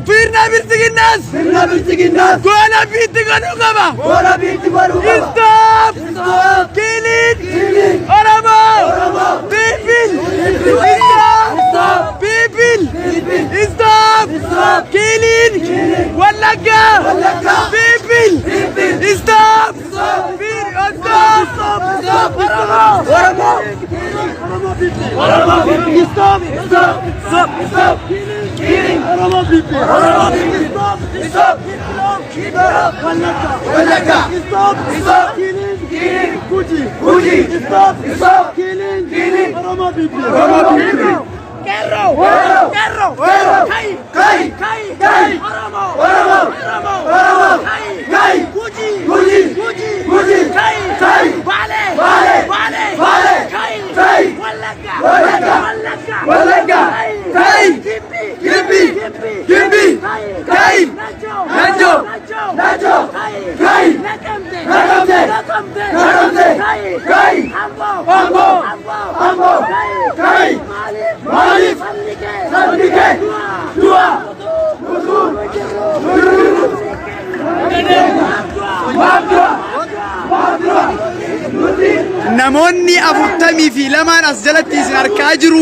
Sirna bilxiginnaas! Sirna bilxiginnaas. Goola biitti godhuu qaba! Goola biitti godhuu qaba. Stop! Stop. Killing! Killing. Oromo! Oromo. People! People. Stop! Stop. People! People. Stop! Stop. Killing! Killing. Wallagga! Wallagga. People! People. Stop! Stop. Stop! Stop. Stop. Oromo. Oromo. Oromo people. Stop! Stop. Stop! Stop. Killing. Oromo people! Oromo people. Stop! Stop. Keep up! Wallagga! Wallagga. Stop! Stop. Killing! Killing. Guji! Guji. Stop! Stop. Killing! Killing. Oromo people! Oromo people. Qeerroo. Qeerroo. Qeerroo. Qeerroo. Kai. Kai. Kai. Kai. Oromoo. Oromoo. Oromoo. Oromoo. Kai. Kai. Guji. Guji. Guji. Guji. Kai. Kai. Baalee. Baalee. Baalee. Baalee. Kai. Kai. Wallagga. Wallagga. Wallagga. Wallagga. Kai. Kai. Gimbi. Gimbi. Gimbi. Gimbi. Kai. Kai. Najoo. Najoo. Najoo. Najoo. Kai. Kai. Naqamte. Naqamte. Naqamte. Naqamte. Kai. Kai. Amboo. Amboo. Amboo. Amboo. Kai. Kai. Maaliif? Maaliif? Sabni kee. Sabni kee. Du'a. Du'a. Utuu. Namoonni 42n as jalatti isin argaa jiru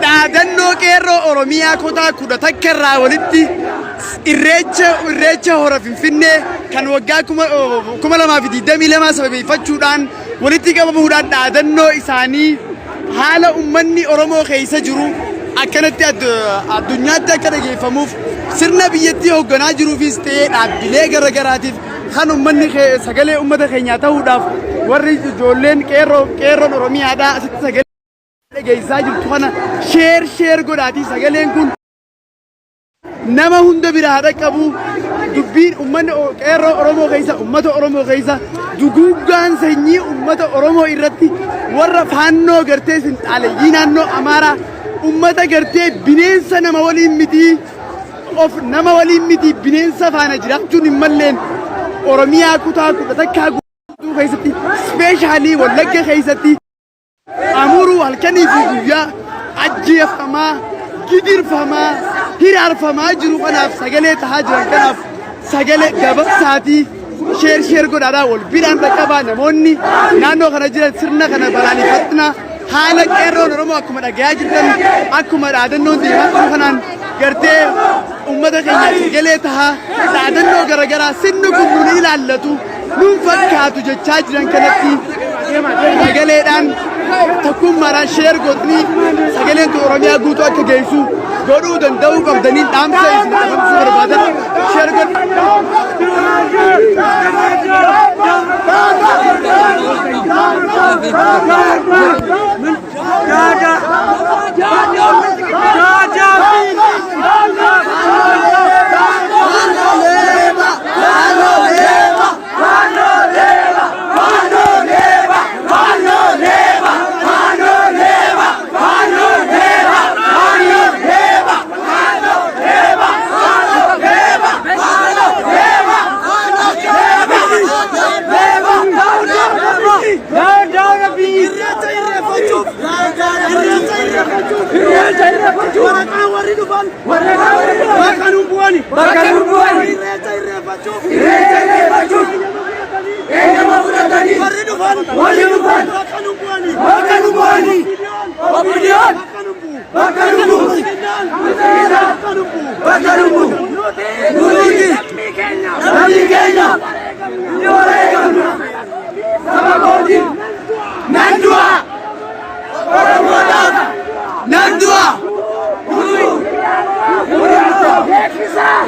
dhaadannoo qeerroo Oromiyaa kutaa 11 irraa walitti irreecha irreecha hora Finfinnee kan waggaa 2022 sababeeffachuudhaan walitti qabamuudhaan dhaadannoo isaanii haala uummanni Oromoo keessa jiru akkanatti addunyaatti akka dhageeffamuuf sirna biyyattii hoogganaa jiruufis ta'ee dhaabbilee garaagaraatiif kan uummanni sagalee uummata keenyaa ta'uudhaaf warri ijoolleen qeerroo qeerroon Oromiyaadhaa asitti sagalee dhageessisaa jirtu kana share share godhaatii sagaleen kun nama hunda biraa dhaqqabu. Dubbiin uummanni qeerroo Oromoo keessa, uummata Oromoo keessa duguuggaan sanyii uummata Oromoo irratti warra faannoo gartee sinxaaleyyii naannoo Amaaraa uummata gartee bineensa nama waliin mitii of nama waliin miti bineensa faana jiraachuun hin malleen Oromiyaa kutaa 11 guutuu keessatti, specially Wallagga keessatti, Amuruu halkanii fi guyyaa ajjeefamaa, gidirfamaa, hiraarfamaa jiru kanaaf sagalee tahaa jiran kanaaf sagalee dabarsaatii. Share share godhaadhaa wal biraan dhaqqabaa. Namoonni naannoo kana jiran sirna kana balaaleffatna. Haala qeerroon Oromoo akkuma dhagayaa jirtan, akkuma dhaadannoon deemaa jiru kanaan gartee uummata keenya sagalee tahaa dhaadannoo garaagaraa sirni kun nun ilaallatu, nun fakkaatu jechaa jiran kanatti sagaleedhaan tokkummaadhaan share godhanii sagaleen tun Oromiyaa guutuu akka geessu godhuu danda'uu qabdanii dhaamsa isin dabarsuu barbaadan share godhu. Irreecha irreeffachuuf, irreecha irreeffachuuf, irreecha irreeffachuuf waraqaa warri dhufan bakka nu bu'ani, bakka nu bu'ani. Irreecha irreeffachuuf, irreecha irreeffachuuf eeyyama fudhatanii warri dhufan, warri dhufan bakka nu bu'ani, bakka nu bu'ani. Opidiyoon bakka nu bu'u, bakka nu bu'u, bakka nu bu'u. Nuti lammii keenya ni wareegamna saba kootiin nan du'a, Oromoodhaaf nan du'a.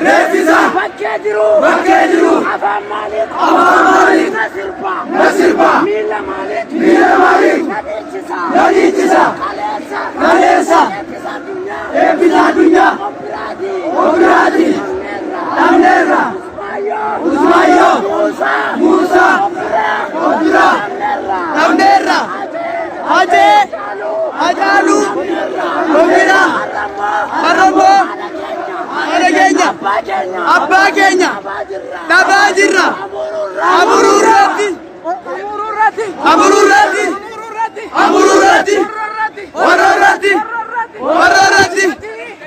Reeffisa bakkee jiru, bakkee jiru. Afaan maaliif, afaan maaliif na sirba, na sirba. Miila maaliif, miila maaliif na dhiichisa, na dhiichisa. Kaleessa, kaleessa. Eebbisa addunyaa, eebbisa addunyaa. Obbiraati, obbiraati. Dhabneerra. Usmaayyoo, Muusaa, Muusaa. Obbiraa dhabneerra. Hacee, Hacaaluu, Obbiraa, Harrammoo, haadha keenya, abbaa keenya dhabaa jirra. Amuruurratti, amuruurratti, amuruurratti, warroorratti, warroorratti,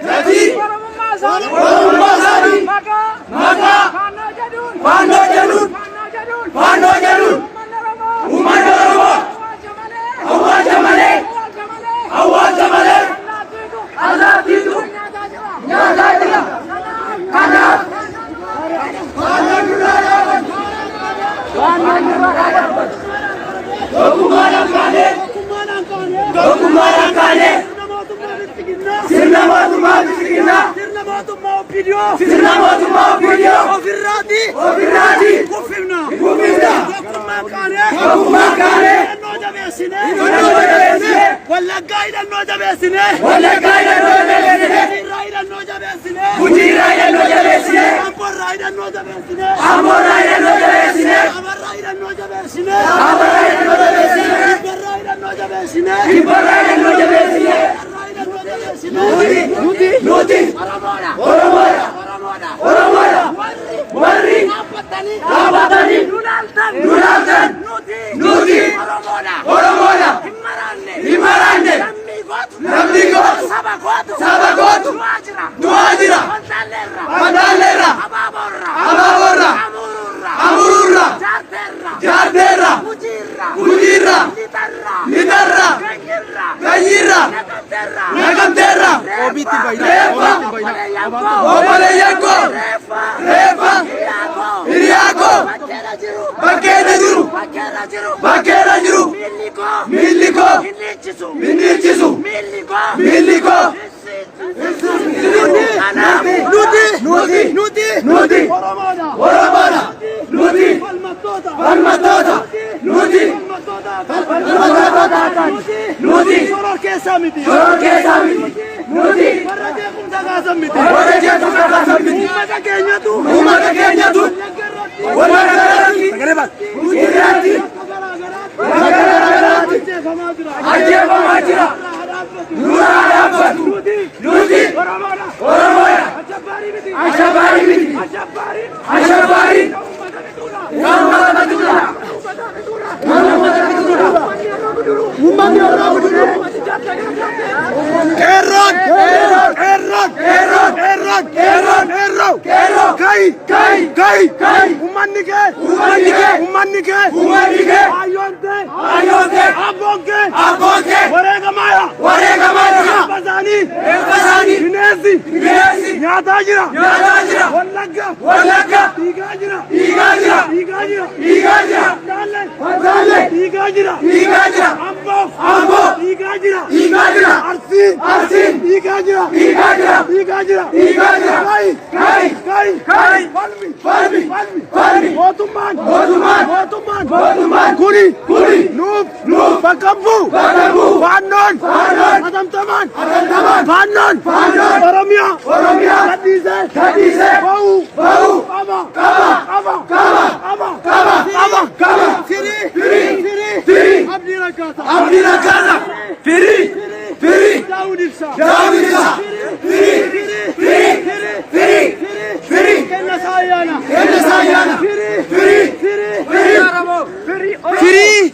gatii oromummaa isaanii maqaa faannoo jedhuun, faannoo jedhuun uummanni Oromoo awwaalcha malee, awwaalcha malee allaattiitu nyaataa jira. Kanaaf faannoon nurraa dhaabbatu, faannoon nurraa dhaabbatu. Tokkummaadhaan kaanee, tokkummaadhaan kaanee sirna mootummaa bilxiginnaa, sirna mootummaa Oppidiyoo, sirna mootummaa Oppidiyoo ofirraati, ofirraati kuffifna, kuffifna. Tokkummaan kaanee, tokkummaan kaanee hidhannoo jabeessinee, hidhannoo jabeessinee Wallaggaa hidhannoo jabeessinee, Wallaggaa hidhannoo jabeessinee, Gujiirraa hidhannoo jabeessinee, Gujiirraa hidhannoo jabeessinee, Amboorraa hidhannoo jabeessinee, Amboorraa hidhannoo jabeessinee, Abarraa hidhannoo jabeessinee, Abarraa hidhannoo jabeessinee, Kibbarraa hidhannoo jabeessinee, Kibbarraa hidhannoo jabeessinee, Kibbarraa hidhannoo jabeessinee, nuti, nuti Oromoodha. Oromoodha, Oromoodha. Oromoodha. Warri warri dhaabbatanii, dhaabbatanii nu laaltan, nu laaltan, nuti, nuti Oromoodha. Oromoodha. Hin maraanne, hin maraanne. Lammii gootu, lammii gootu, saba gootu, saba gootu, du'aa jira, du'aa jira. Fantaalleerra, Fantaalleerra, Abaaboorra, Abaaboorra, Amuruurra, Amuruurra, Jaarteerra, Jaarteerra, Gujiirra, Gujiirra, Lixarra, Lixarra, Ganyirra, Ganyirra, Naqamteerra, Naqamteerra, Reeffa, reeffa, obboleeyyan koo, obboleeyyan koo, reeffa, reeffa, hiriyaa koo, hiriyaa koo, bakkeerra jiru, bakkeerra jiru, bakkeerra jiru, bakkeerra jiru, miilli koo, miilli koo hin dhiichisu, hin dhiichisu, miilli koo, miilli koo nuti, nuti, nuti, nuti Oromoodha, Oromoodha, nuti falmattoota, falmattoota, nuti falmattoota, nuti shororkeessaa miti, shororkeessaa miti, nuti warra jeequmsa kaasan miti, warra jeequmsa kaasan miti, uummata keenyatu, uummata keenyatu Wallagga irratti, Wallagga irratti, irratti, bakka garaagaraatti, bakka garaagaraatti ajjeefamaa jira, ajjeefamaa jira. Nurraa dhaabbatu, Nurraa dhaabbatu, nuti, nuti Oromoodha, Oromoodha, ashabbaarii miti, ashabbaarii miti, ashabbaariin, ashabbaariin uummata fixuudha, kan uummata fixuudha, uummata fixuudha, kan uummata fixuudha. uummanni Oromoo guduruu, Qeerroon, qeerroon, qeerroon, qeerroon. Qeerroon. Qeerroon. Qeerroo. Qeerroo. Ka'i. Ka'i. Ka'i. Ka'i. Uummanni kee. Uummanni kee. Uummanni kee. Uummanni kee. Hayyoon tee. Hayyoon tee. Abboon kee. Abboon kee. Wareegamaadha. Wareegamaadha. Eebba isaanii. Eebba isaanii. Bineensi. Bineensi. Nyaataa jira. Nyaataa jira. Wallagga. Wallagga. Dhiigaa jira. Dhiigaa jira. Dhiigaa jira. Dhiigaa jira. Fantaalle. Fantaalle. Dhiigaa jira. Dhiigaa jira. Amboo. Amboo. Dhiigaa jira. Dhiigaa jira. Arsiin. Arsiin. Dhiigaa jira. Dhiigaa jira. Dhiigaa jira. Dhiigaa jira. Ka'i. Ka'i. Ka'i. Ka'i. Falmi. Falmi. Falmi. Falmi. Mootummaan. Mootummaan. Mootummaan. Mootummaan. Kuni. Kuni. Nuuf. Nuuf. Bakka bu'u. Bakka bu'u. Faannoon. Faannoon. Hatamtamaan. Hatamtamaan. Faannoon. Faannoon. Oromiyaa. Oromiyaa. Gadhiisee. Gadhiisee. Ba'u. Ba'u. Qaba. Qaba. Qaba. Qaba. Qaba. Qaba. Qaba. Qaba. Firii. Firii. Firii. Firii. Abdii Raggaasaa. Abdii Raggaasaa. Firii. Firii. Daawud Ibsaa. Daawud Ibsaa. Firii. Firii. Firii. Firii. Kennasaa Ayyaana. Kennasaa Ayyaana. Firii. Firii. Firii.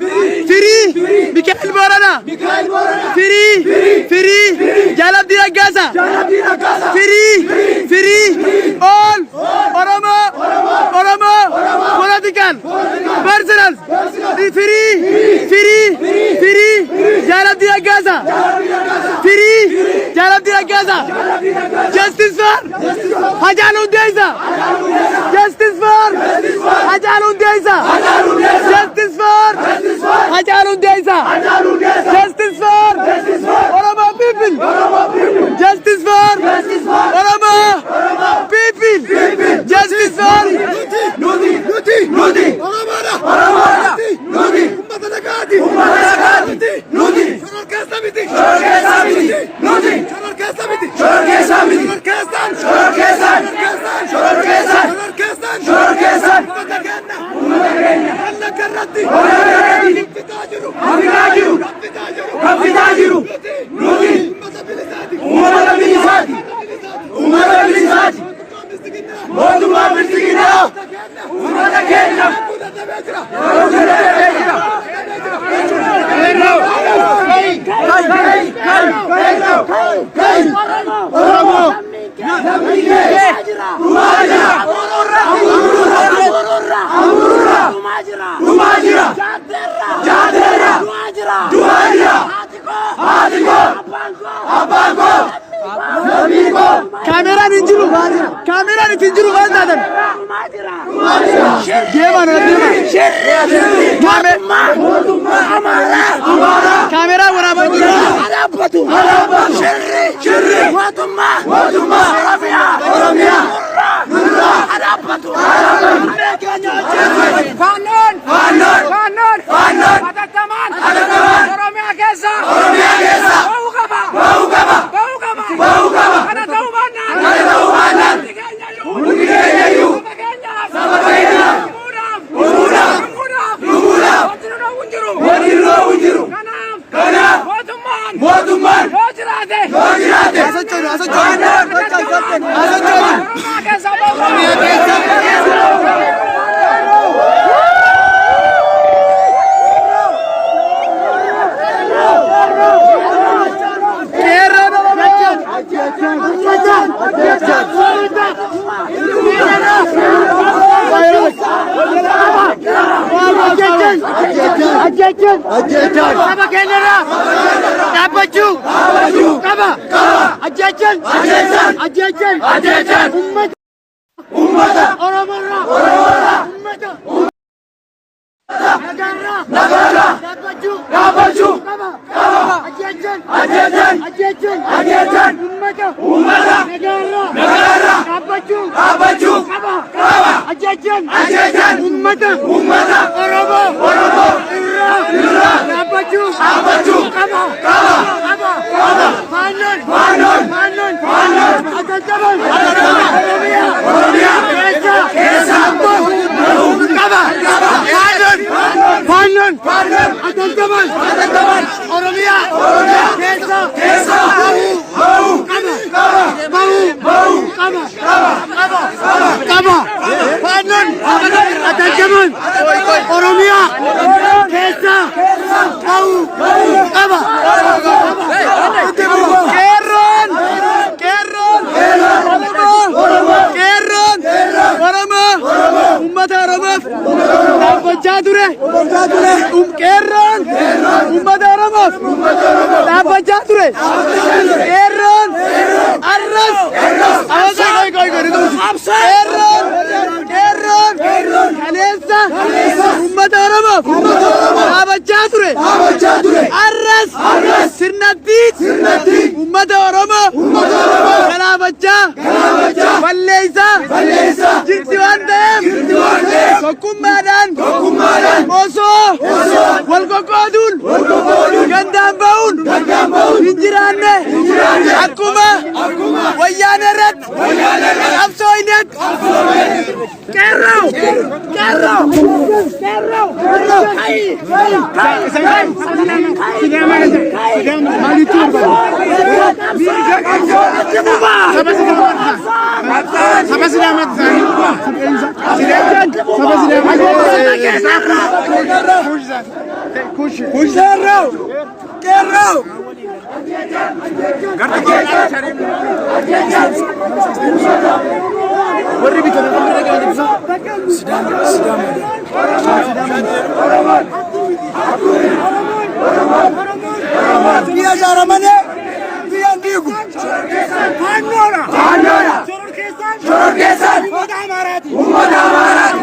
Firii. Firii. Mikaa'el Boorana. Mikaa'el Boorana. Firii. Firii. Jaal Abdii Raggaasaa. Jaal Abdii Raggaasaa. Firii. Firii. All. Oromoo. Oromoo. Political. Personal. Firii. Firii. Firii. Jaal Abdii Raggaasaa. Firii. Jaal Abdii Raggaasaa. Justice for. Hacaaluu Hundeessaa. Justice for. Hacaaluu Hundeessaa. Justice for. Hacaaluu Hundeessaa. Justice for. Oromo people. Justice for. Oromo people. Justice for. Nuti. Nuti. Nuti. Oromoodha. Oromoodha. Nuti. Uummata nagaati. Uummata nagaati. Nuti. Shororkeessa miti. Shororkeessa miti. Nuti. Shororkeessa miti. Shororkeessa miti. Shororkeessaan. Shororkeessaan. Shororkeessaan. Shororkeessaan. Shororkeessaan. Uummata keenya. Uummata keenya. Wallagga irratti. Wallagga irratti. Fitaa jiru. Fitaa jiru. Fitaa jiru. Fitaa jiru. Nuti. Uummata bilisaati. Uummata bilisaati. Uummata bilisaati. Mootummaa bilisiginaa. Uummata keenya. Kaameraan hin jiru. Kaameraan itti hin jiru maal taatan? Deemaa nana deemaa. Kaameraa waraabaa jiru. Faannoon. Faannoon. Faannoon. Faannoon. Hatattamaan. Hatattamaan. Oromiyaa keessa. Oromiyaa keessa. Ba'uu qaba. Ba'uu qaba. Ba'uu qaba. Ba'uu qaba. Kana ta'uu baannaan. Kana ta'uu baannaan. Hundi keenya iyyuu. Hundi keenya iyyuu. Saba keenyaaf. Saba keenyaaf. Lubbuudhaaf. Lubbuudhaaf. Lubbuudhaaf. Lubbuudhaaf. Wanti nu dhowwu hin jiru. Wanti nu dhowwu hin jiru. Kanaaf. Kanaaf. Mootummaan. Mootummaan. Yoo jiraate. Yoo jiraate. Asochoonu asochoonu. Asochoonu. Oromiyaa keessa ba'uu qaba. Oromiyaa keessa. Qeerroon Oromoo. Saba keenyarraa dhaabbachuu qaba. Ajjeechaan. Ajjeechaan. Uummata. Oromoorraa. Uummata. Nagaarraa. Dhaabbachuu. Qaba. Ajjeechaan. Ajjeechaan. Uummata. Nagaarraa. Dhaabbachuu. Qaba. Ajjeechaan. Uummata. Oromoo. Irraa. Dhaabbachuu. Qaba. Qaba. Faannoon. Faannoon. Hatattamaan. Oromiyaa. Keessa. Qaba. Faannoon. Faannoon. Hatattamaan. Oromiyaa. Keessa. Bahuu. Qaba. Bahuu. Qaba. Qaba. Qaba. Faannoon. Hatattamaan. Oromiyaa. Keessa. Bahuu. Qaba. Qeerroon. Qeerroon. Oromoo. Oromoof dhaabbachaa ture. Qeerroon arras qeerroon qeerroon kaleessa uummata Oromoof dhaabbachaa ture. Arras sirnatti uummata Oromoo galaafachaa balleessaa jirti waan ta'eef tokkummaadhaan osoo wal qoqqooduun gandaan ba'uun hin jiraanne akkuma wayyaana irratti qabsoo hinetti qeerroo qeerroo qeerroo Qeerroo qeerroo warri bitan Biyya ijaaramanii biyya hin diigu. Faannoodha. Faannoodha. Shororkeessaan. Uummata Amaaraati. Uummata Amaaraati.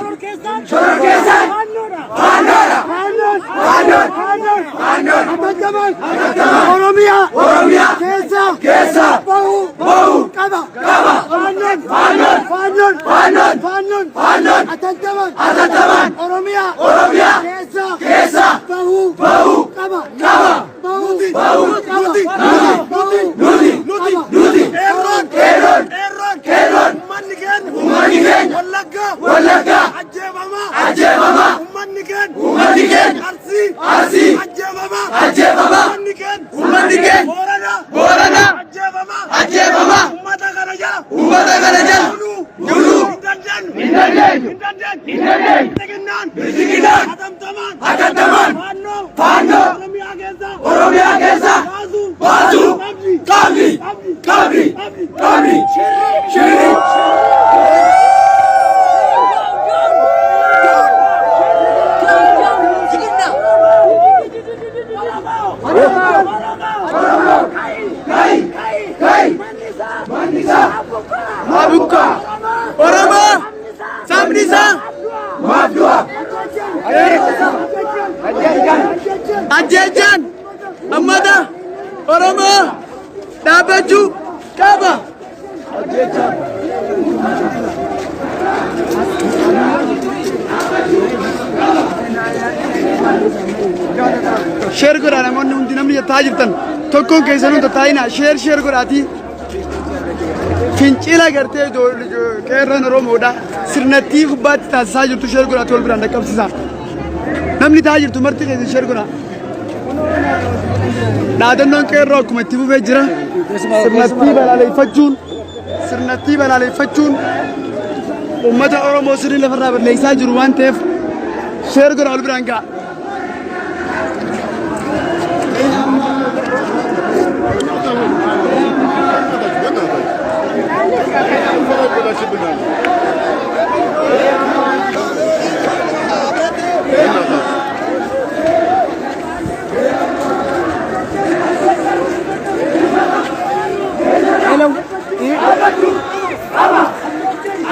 Shororkeessaan. Faannoodha. Faannoodha. Faannoon. Faannoon. Faannoon. Faannoon. Hatattamaan. Hatattamaan. Oromiyaa. Oromiyaa. Keessa. Keessa. Bahuu. Bahuu. Qaba. Qaba. Faannoon. Faannoon. Faannoon. Faannoon. Faannoon. Faannoon. Hatattamaan. Hatattamaan. Oromiyaa. Oromiyaa. Keessa. Keessa. Bahuu. Bahuu. Qaba. Qaba. Bahuu. Bahuu. Nuti. Nuti. Nuti. Nuti. Nuti. Qeerroon. Qeerroon. Qeerroon. Qeerroon. Uummanni keenya. Uummanni keenya. Wallaggaa. Wallaggaa. Ajjeefamaa. Ajjeefamaa. Uummanni keenya. Uummanni keenya. Arsii. Arsii. Ajjeefamaa. Ajjeefamaa. Uummanni keenya. Uummanni keenya. Booranaa. Booranaa. Ajjeefamaa. Ajjeefamaa. Uummata kana jala. Uummata kana jala. Buluu. Buluu. Hin dandeenyu. Hin dandeenyu. Hin dandeenyu. Hin dandeenyu. Bilxiginnaan. Bilxiginnaan. Hatattamaan. Hatattamaan. Faannoo. Faannoo. Oromiyaa keessa. Oromiyaa keessa. Baasuu. Baasuu. Qabdi. Qabdi. Qabdi. Qabdi. Shirri. Shirri. Abukka Oromoo sabni isaa ajjeechaan uummata Oromoo dhaabbachuu qaba. Share godhaa namoonni hundi namni taa'aa jirtan tokkoon keessanuu tattaa'inaa share share godhaatii fincila gartee qeerroon Oromoodha sirnattii gubbaatti taasisaa jirtu share godhaatii wal biraan dhaqqabsiisaa. Namni taa'aa jirtu marti keessan share godhaa. Dhaadannoon qeerroo akkuma itti fufee jira. Sirnattii balaaleffachuun sirnattii balaaleffachuun uummata Oromoo sirni lafarraa balleessaa jiru waan ta'eef share godhaa wal biraan ga'a.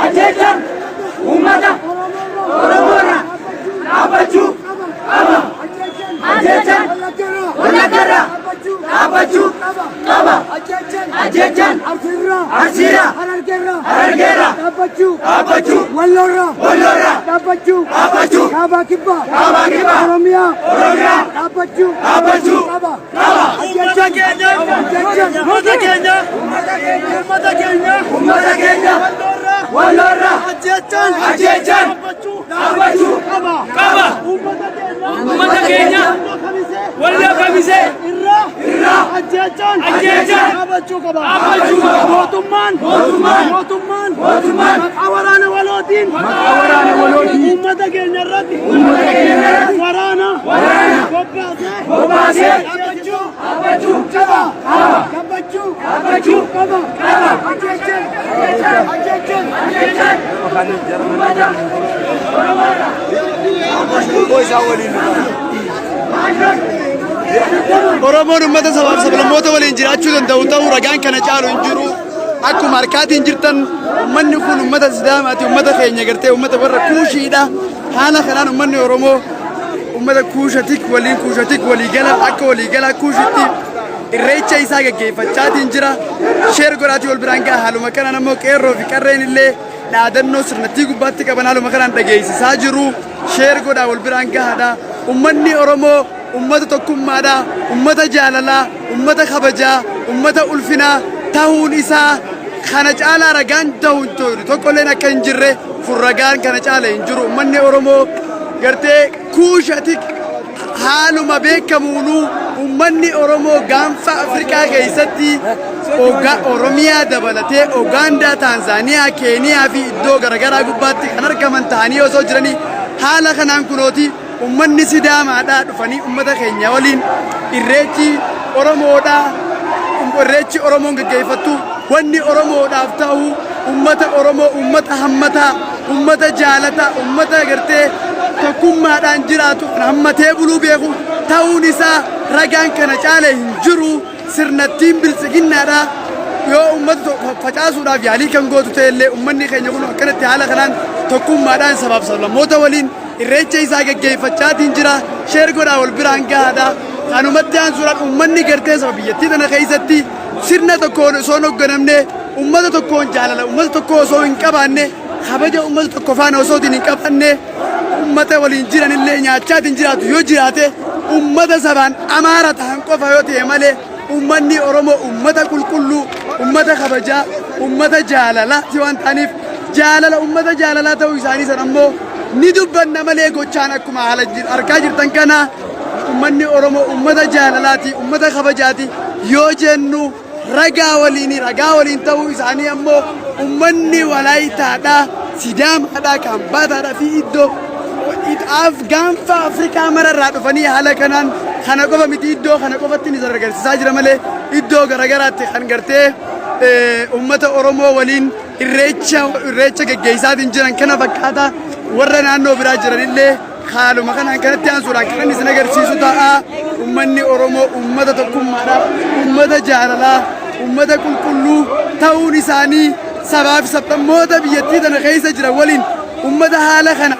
Ajjeechaan uummata Oromoorra dhaabbachuu qaba. Ajjeechaan Wallaggarraa dhaabbachuu qaba. Ajjeechaan Arsiirraa Harargeerraa dhaabbachuu Walloorraa dhaabbachuu Kaabaa Kibbaa Oromiyaa dhaabbachuu qaba. Uummata keenya uummata keenya uummata keenya uummata keenya Walloorraa ajjeechaan ajjeechaan dhaabbachuu qaba qaba uummata keenya Walloo Kamisee irraa irraa ajjeechaan ajjeechaan dhaabbachuu qaba dhaabbachuu qaba mootummaan mootummaan mootummaan mootummaan maqaa waraana walootiin maqaa waraana walootiin uummata keenya irratti uummata keenya irratti waraana waraana bobbaasee bobbaasee dhaabbachuu dhaabbachuu qaba qaba dhaabbachuu dhaabbachuu qaba qaba ajjeechaan ajjeechaan ajjeechaan uummata Oromoodha. Oromoon uummata sabaaf sablammoota waliin jiraachuu danda'u ta'uu ragaan kana caalu hin jiru. Akkuma harkaatiin jirtan uummanni kun uummata Sidaamaati, uummata keenya gartee uummata warra Kuushiidha. Haala kanaan uummanni Oromoo uummata Kuushatik waliin Kuushatik waliigala akka waliigala Kuushitti irreecha isaa gaggeeffachaatiin jira. Share godhaatii wal biraan ga'a. Haaluma kanaan ammoo qeerroo fi qarreen illee dhaadannoo sirnattii gubbaatti qaban haaluma kanaan dhageessisaa jiru. Share godhaa wal biraan gahaadha. Uummanni Oromoo ummata tokkummaadha, ummata jaalalaa, ummata kabajaa, ummata ulfinaa ta'uun isaa kana caalaa ragaan ta'u hin jiru. Tokkolleen akka hin jirre kun ragaan kana caala hin jiru. Uummanni Oromoo gartee Kuushatik haaluma beekamuunuu uummanni Oromoo gaanfa Afrikaa keessatti Oromiyaa dabalatee Ugaandaa, Taanzaaniyaa, Keeniyaa fi iddoo garaagaraa gubbaatti kan argaman ta'anii osoo jiranii haala kanaan kunooti uummanni Sidaamaadhaa dhufanii uummata keenya waliin irreechi Oromoodhaa, irreechi Oromoon gaggeeffattu wanni Oromoodhaaf ta'u uummata Oromoo uummata hammataa, uummata jaalataa, uummata gartee tokkummaadhaan jiraatu kan hammatee buluu beeku ta'uun isaa ragaan kana caale hin jiru. Sirnattiin biltsiginnaadha yoo uummata facaasuudhaaf yaalii kan gootu ta'ellee uummanni keenya kun akkanatti haala kanaan tokkummaadhaan sabaaf sablammoota waliin irreecha isaa gaggeeffachaatiin jira. Share godhaa wal biraan gahaadha. Kanumatti aansuudhaan uummanni gartee saba biyyattii tana keessatti sirna tokkoon osoo hin hoogganamne, uummata tokkoon jaalala uummata tokko osoo hin qabaanne, kabaja uummata tokko faana osoo hin qabaanne, uummata waliin jiran illee nyaachaatiin jiraatu yoo jiraate uummata sabaan Amaara ta'an qofa yoo ta'e malee uummanni Oromoo uummata qulqulluu, uummata kabajaa, uummata jaalalaati waan ta'aniif jaalala uummata jaalalaa ta'uu isaanii sana ammoo ni dubbanna malee gochaan akkuma haala argaa jirtan kana uummanni Oromoo uummata jaalalaati, uummata kabajaati yoo jennu ragaa waliin ragaa waliin ta'uu isaanii ammoo uummanni Walaayitaadhaa, Sidaamaadhaa, Kaambaataadhaa fi iddoo gaanfa Afrikaa mararraa dhufanii haala kanaan kana qofa miti, iddoo kana qofatti ni agarsiisaa jira malee iddoo garagaraatti kan gartee uummata Oromoo waliin irreecha geggeessaatiin jiran kana fakkaata. Warra naannoo biraa jiranillee haaluma kanaan kanatti aansuudhaan kan isin agarsiisu ta'a. Uummanni Oromoo uummata tokkummaadhaa, uummata jaalalaa, uummata qulqulluu ta'uun isaanii sabaaf sablammoota biyyattii tana keessa jiran waliin uummata haala kana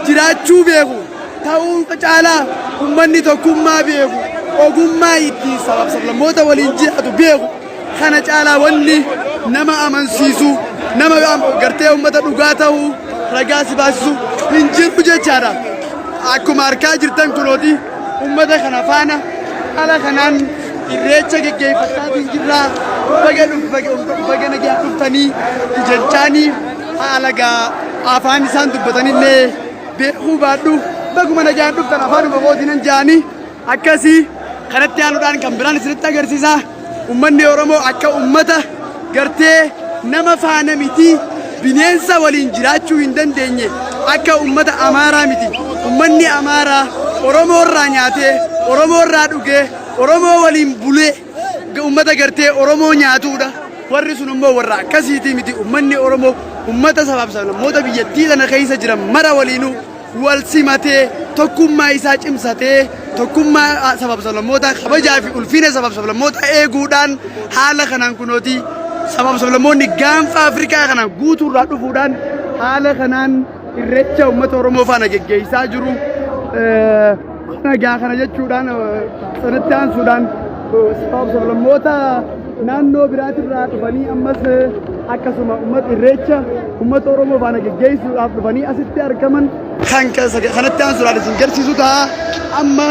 jiraachuu beeku ta'uu caalaa uummanni tokkummaa beeku, ogummaa ittiin sabaaf sablammoota waliin jiraatu beeku kana caalaa wanni nama amansiisu, nama gartee uummata dhugaa ta'uu ragaa si baasisu hin jiru jechaadha. Akkuma argaa jirtan kunooti uummata kana faana haala kanaan irreecha geggeeffachaatiin jirra. Baga nagaa dhuftanii jechaanii haala gaa afaan isaan dubbatanillee beekuu baadhu, baguma nagaan dhuftan afaanuma kootiin jaanii akkasii kanatti aanuudhaan kan biraan isinitti agarsiisa. Uummanni Oromoo akka uummata gartee nama faana miti, bineensa waliin jiraachuu hin dandeenye akka uummata Amaaraa miti. Uummanni Amaaraa Oromoo irraa nyaatee, Oromoo irraa dhugee, Oromoo waliin bulee uummata gartee Oromoo nyaatuudha. Warri sun immoo warra akkasiitii miti. Uummanni Oromoo uummata sabaaf sablammoota biyyattii tana keessa jiran mara waliinuu wal simatee, tokkummaa isaa cimsatee, tokkummaa sabaaf sablammootaa kabajaa fi ulfina sabaaf sablammootaa eeguudhaan haala kanaan kunooti sabaaf sablammoonni gaanfa Afrikaa kana guutuurraa dhufuudhaan haala kanaan irreecha uummata Oromoo faana geggeessaa jiru. Nagaa kana jechuudhaan sanatti aansuudhaan sabaaf sablammoota naannoo biraatirraa dhufanii ammas akkasuma uummata irreecha uummata Oromoo faana geggeessuudhaaf dhufanii asitti argaman kan kanatti aansuudhaan isin garsiisu ta'a. Amma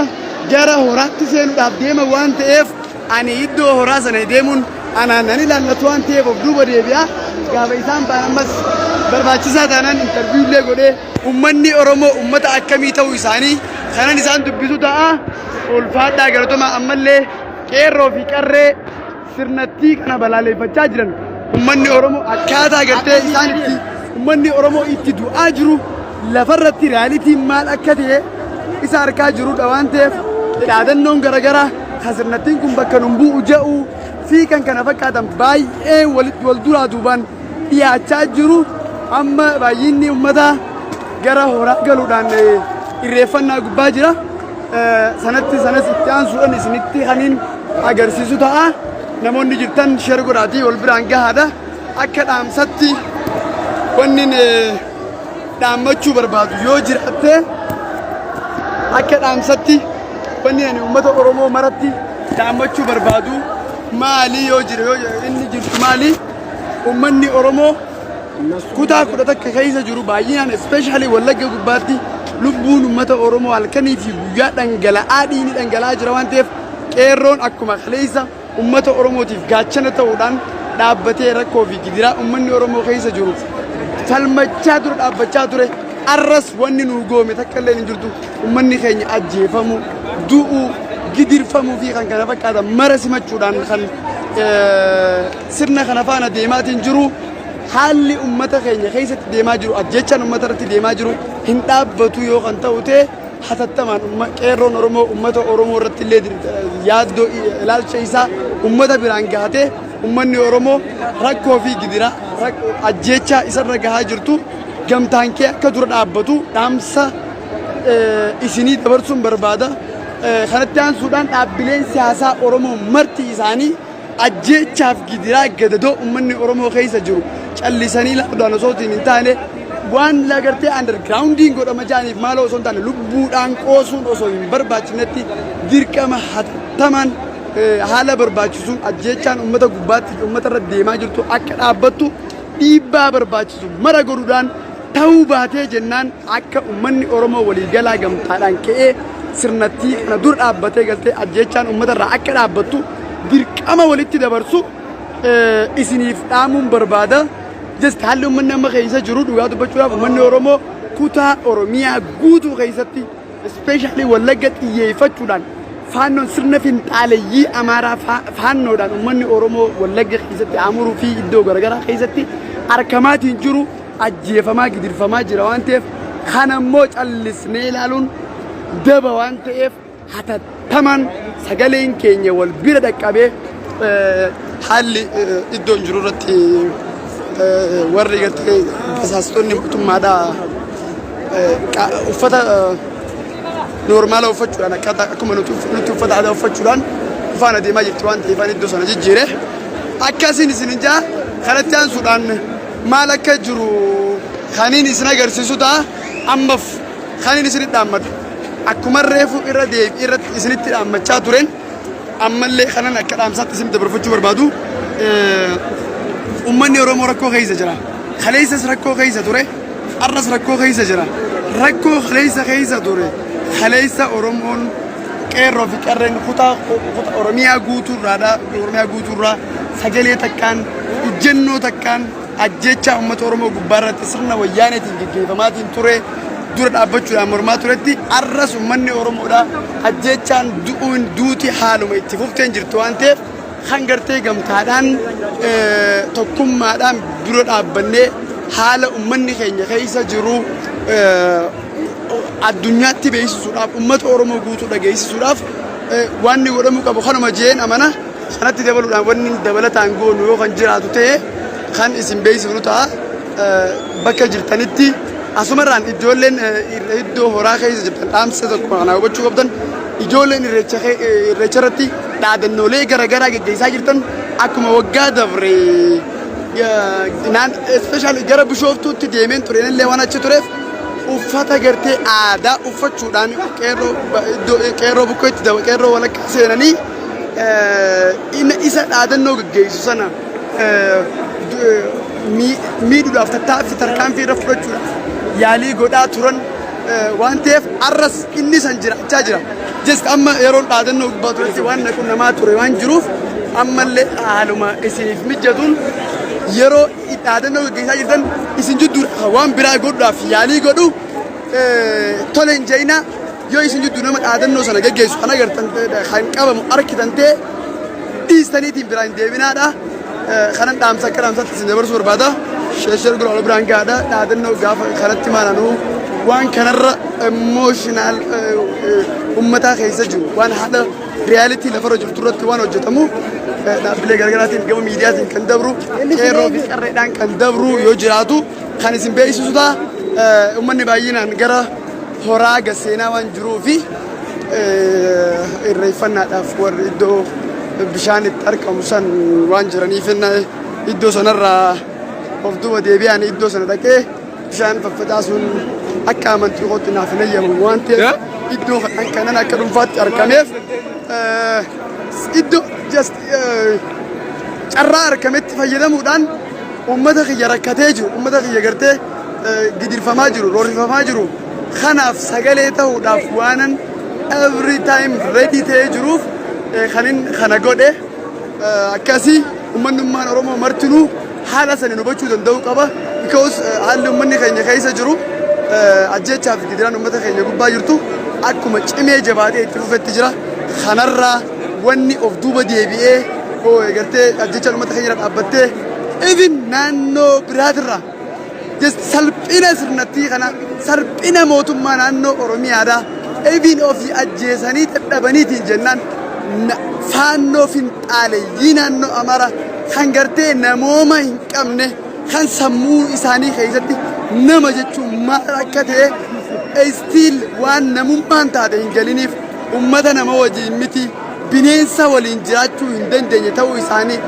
gara horaatti seenuudhaaf deema waan ta'eef ani iddoo horaa sana deemuun anaan nan ilaallatu waan ta'eef of duuba deebi'a. Gaafa isaan ba'an ammas barbaachisaa taanaan interview illee godhee uummanni Oromoo uummata akkamii ta'uu isaanii kanan isaan dubbisu ta'a. Ulfaadhaa, galatoomaa. Ammallee qeerroo fi qarree sirnattii kana balaaleffachaa jiran, uummanni Oromoo akkaataa gartee isaan itti uummanni Oromoo itti du'aa jiru lafarratti realityn maal akka ta'e isa argaa jirudha waan ta'eef dhaadannoon garaagaraa kan sirnattiin kun bakka nun bu'u jedhu fi kan kana fakkaatan baay'ee walitti wal duraa duubaan dhiyaachaa jiru. Amma baay'inni uummataa gara horaa galuudhaan irreeffannaa gubbaa jira. Sanatti sanas itti aansuudhaan isinitti kaniin agarsiisu ta'a. Namoonni jirtan share godhaatii wal biraan gahaadha. Akka dhaamsatti wanni dhaammachuu barbaadu yoo jiraatte, akka dhaamsatti wanni ani uummata Oromoo maratti dhaammachuu barbaadu maali yoo jira, yoo inni jirtu maali? Uummanni Oromoo kutaa 11 keessa jiru baay'inaan, especially Wallagga gubbaatti, lubbuun uummata Oromoo halkanii fi guyyaa dhangala'aa, dhiigni dhangala'aa jira waan ta'eef, qeerroon akkuma kaleessa uummata Oromootiif gaachana ta'uudhaan dhaabbatee rakkoo fi gidiraa uummanni Oromoo keessa jiru falmachaa ture, dhaabbachaa ture, arras wanni nuu goome takka illee hin jirtu. Uummanni keenya ajjeefamu, du'uu, gidirfamuu fi kan kana fakkaatan mara simachuudhaan kan sirna kana faana deemaatiin jiru. Haalli uummata keenya keessatti deemaa jiru, ajjechaan uummata irratti deemaa jiru hin dhaabbatu yoo kan ta'u ta'e, hatattamaan qeerroon Oromoo uummata Oromoo irratti illee yaaddoo ilaalcha isaa uummata biraan gahatee, uummanni Oromoo rakkoo fi gidiraa ajjechaa isarra gahaa jirtu gamtaan kee akka dura dhaabbatu dhaamsa isinii dabarsuun barbaada. Kanatti aansuudhaan dhaabbileen siyaasaa Oromoo marti isaanii ajjeechaaf gidiraa gadadoo uummanni Oromoo keessa jiru callisanii ilaaluudhaan osoo hin taane, waan lagartee undergroundiin godhama jaaniif maaloo osoo hin taane, lubbuudhaan qoosuun osoo hin barbaachifnetti, dirqama hatattamaan haala barbaachisuun ajjeechaan uummata gubbaatti uummata irra deemaa jirtu akka dhaabbattu dhiibbaa barbaachisu mara godhuudhaan, ta'uu baatee jennaan akka uummanni Oromoo waliigalaa gamtaadhaan ka'ee sirnattii kana dura dhaabbatee galtee ajjeechaan uummata irraa akka dhaabbattu dirqama walitti dabarsu isiniif dhaamuun barbaada. Just haalli uummanni amma keessa jiru, dhugaa dubbachuudhaaf, uummanni Oromoo kutaa Oromiyaa guutuu keessatti, especially Wallagga xiyyeeffachuudhaan, faannoon sirna finxaaleyyii Amaaraa faannoodhaan uummanni Oromoo Wallagga keessatti, Amuruu fi iddoo garaagaraa keessatti argamaatiin jiru, ajjeefamaa, gidirfamaa jira waan ta'eef, kana immoo callisnee ilaaluun daba waan ta'eef, hatattamaan sagaleen keenya wal bira dhaqqabee haalli iddoon jiru irratti warri gartee basaastonni mootummaadhaa uffata normal uffachuudhaan, akkaataa akkuma nuti uffata aadaa uffachuudhaan ufaan adeemaa jirti waan ta'eef, ani iddoo sana jijjiire. Akkasiin isin hin jaa. Kanatti aansuudhaan maal akka jiru kaniin isin agarsiisu ta'a. Ammaaf kaniin isin dhaammadhu, akkuma reefu irra deebi irratti isinitti dhaammachaa tureen, ammallee kanan akka dhaamsaatti isin dabarfachuu barbaadu, uummanni Oromoo rakkoo keessa jira. Kaleessas rakkoo keessa ture, har'as rakkoo keessa jira. Rakkoo kaleessa keessa ture, kaleessa Oromoon qeerroo fi qarreen kutaa Oromiyaa guutuurraadha, Oromiyaa guutuurraa sagalee takkaan, ejjennoo takkaan ajjechaa uummata Oromoo gubbaarratti sirna wayyaaneetiin geggeeffamaatiin ture dura dhaabbachuudhaan mormaa turetti, har'as uummanni Oromoodha ajjechaan, du'uun, duuti haaluma itti fufteen jirtu waan ta'eef, kan gartee gamtaadhaan, tokkummaadhaan dura dhaabbannee haala uummanni keenya keessa jiru addunyaatti beeksisuudhaaf, uummata Oromoo guutuu dhageessisuudhaaf waan inni godhamuu qabu kanuma jeen amana. Sanatti dabaluudhaan wanni dabalataan goonu yoo kan jiraatu ta'e kan isin beeksifnu ta'a. Bakka jirtanitti asumarraan ijoolleen iddoo horaa keessa jirtan dhaamsa tokko kana hubachuu qabdan: ijoolleen irreecha irreecha irratti dhaadannoolee garaagaraa geggeessaa jirtan, akkuma waggaa dabre naan especially gara Bishooftuutti deemeen ture illee waan achi tureef, uffata gartee aadaa uffachuudhaan qeerroo iddoo qeerroo bukkeetti qeerroo walakkaa seenanii isa dhaadannoo geggeessu sana miidhuudhaaf tattaaffii tarkaanfii irra fudhachuudhaaf yaalii godhaa turan waan ta'eef, arras inni san jiraachaa jira. Just amma yeroon dhaadannoo gubbaa turetti waan naqu namaa ture waan jiruuf, ammallee haaluma isiniif mijatuun yeroo dhaadannoo gaggeessaa jirtan isin jidduudha waan biraa godhuudhaaf yaalii godhu tole hin je'inaa. Yoo isin jidduu nama dhaadannoo sana geggeessu kan agartan, kan qabamu arkitan ta'e, dhiistaniitiin biraa hin deebinaadha. Kanan dhaamsa akka dhaamsaatti isin dabarsuu barbaada. Share godha, ol biraan gahaadha. Dhaadannoo gaafa kanatti maalanuu waan kanarra emotional ummataa keessa jiru, waan haala reality lafarra jirtu irratti waan hojjetamu, dhaabbilee garaagaraatiin gama miidiyaatiin kan dabru, qeerroo fi qarreedhaan kan dabru yoo jiraatu kan isin beeksisu ta'a. Uummanni baay'inaan gara horaa gaseenaa waan jiruu fi Irreeffannaadhaaf warri iddoo bishaan itti argamu san waan jiraniif iddoo sanarraa of duuba deebi'an. Iddoo sana dhaqee bishaan faffacaasuun akka amantii kootti naaf hin eeyyamamu waan ta'eef, iddoo kanan akka dhuunfaatti argameef, iddoo just carraa argametti fayyadamuudhaan uummata kiyya rakkatee jiru, uummata kiyya gartee gidirfamaa jiru, roorrifamaa jiru kanaaf sagalee ta'uudhaaf waanan every time ready ta'ee jiruuf kanin kana godhe. Akkasii uummanni Oromoo martinuu haala saniin hubachuu danda'uu qaba. Because haalli uummanni keenya keessa jiru, ajjechaa fi gidiraan uummata keenya gubbaa jirtu akkuma cimee jabaatee itti fufetti jira. Kanarraa wanni of duuba deebi'ee gartee ajjechaan uummata keenya irra dhaabbattee, even naannoo biraatirraa just salphina sirnattii kana, salphina mootummaa naannoo Oromiyaadhaa, even ofii ajjeesanii dadhabaniitiin jennaan, faannoo finxaaleyyii naannoo Amaaraa kan gartee namooma hin qabne, kan sammuu isaanii keessatti nama jechuun maal akka ta'e still waan namummaan taate hin galiniif, ummata nama wajjin miti bineensa waliin jiraachuu hin dandeenye ta'uu isaanii,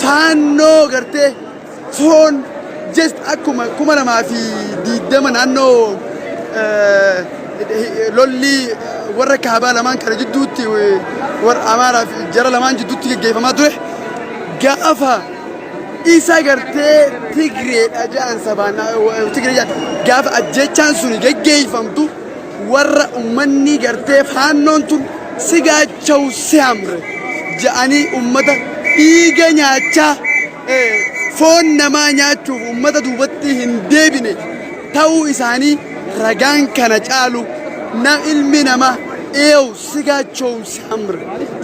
faannoo gartee foon just akkuma 2020 naannoo lolli warra kaabaa lamaan kana jidduutti, warra Amaaraa fi jara lamaan jidduutti geggeeffamaa ture, gaafa isa gartee Tigreedha jedhan, sabaan Tigree jedhan, gaafa ajjechaan sun geggeeffamtu, warra ummanni gartee faannoon tun sigaacha'u si hamre jedhanii ummata dhiiga nyaachaa, foon namaa nyaachuuf ummata duubatti hin deebine ta'uu isaanii ragaan kana caalu na ilmi namaa eewu sigaacha'u si hamre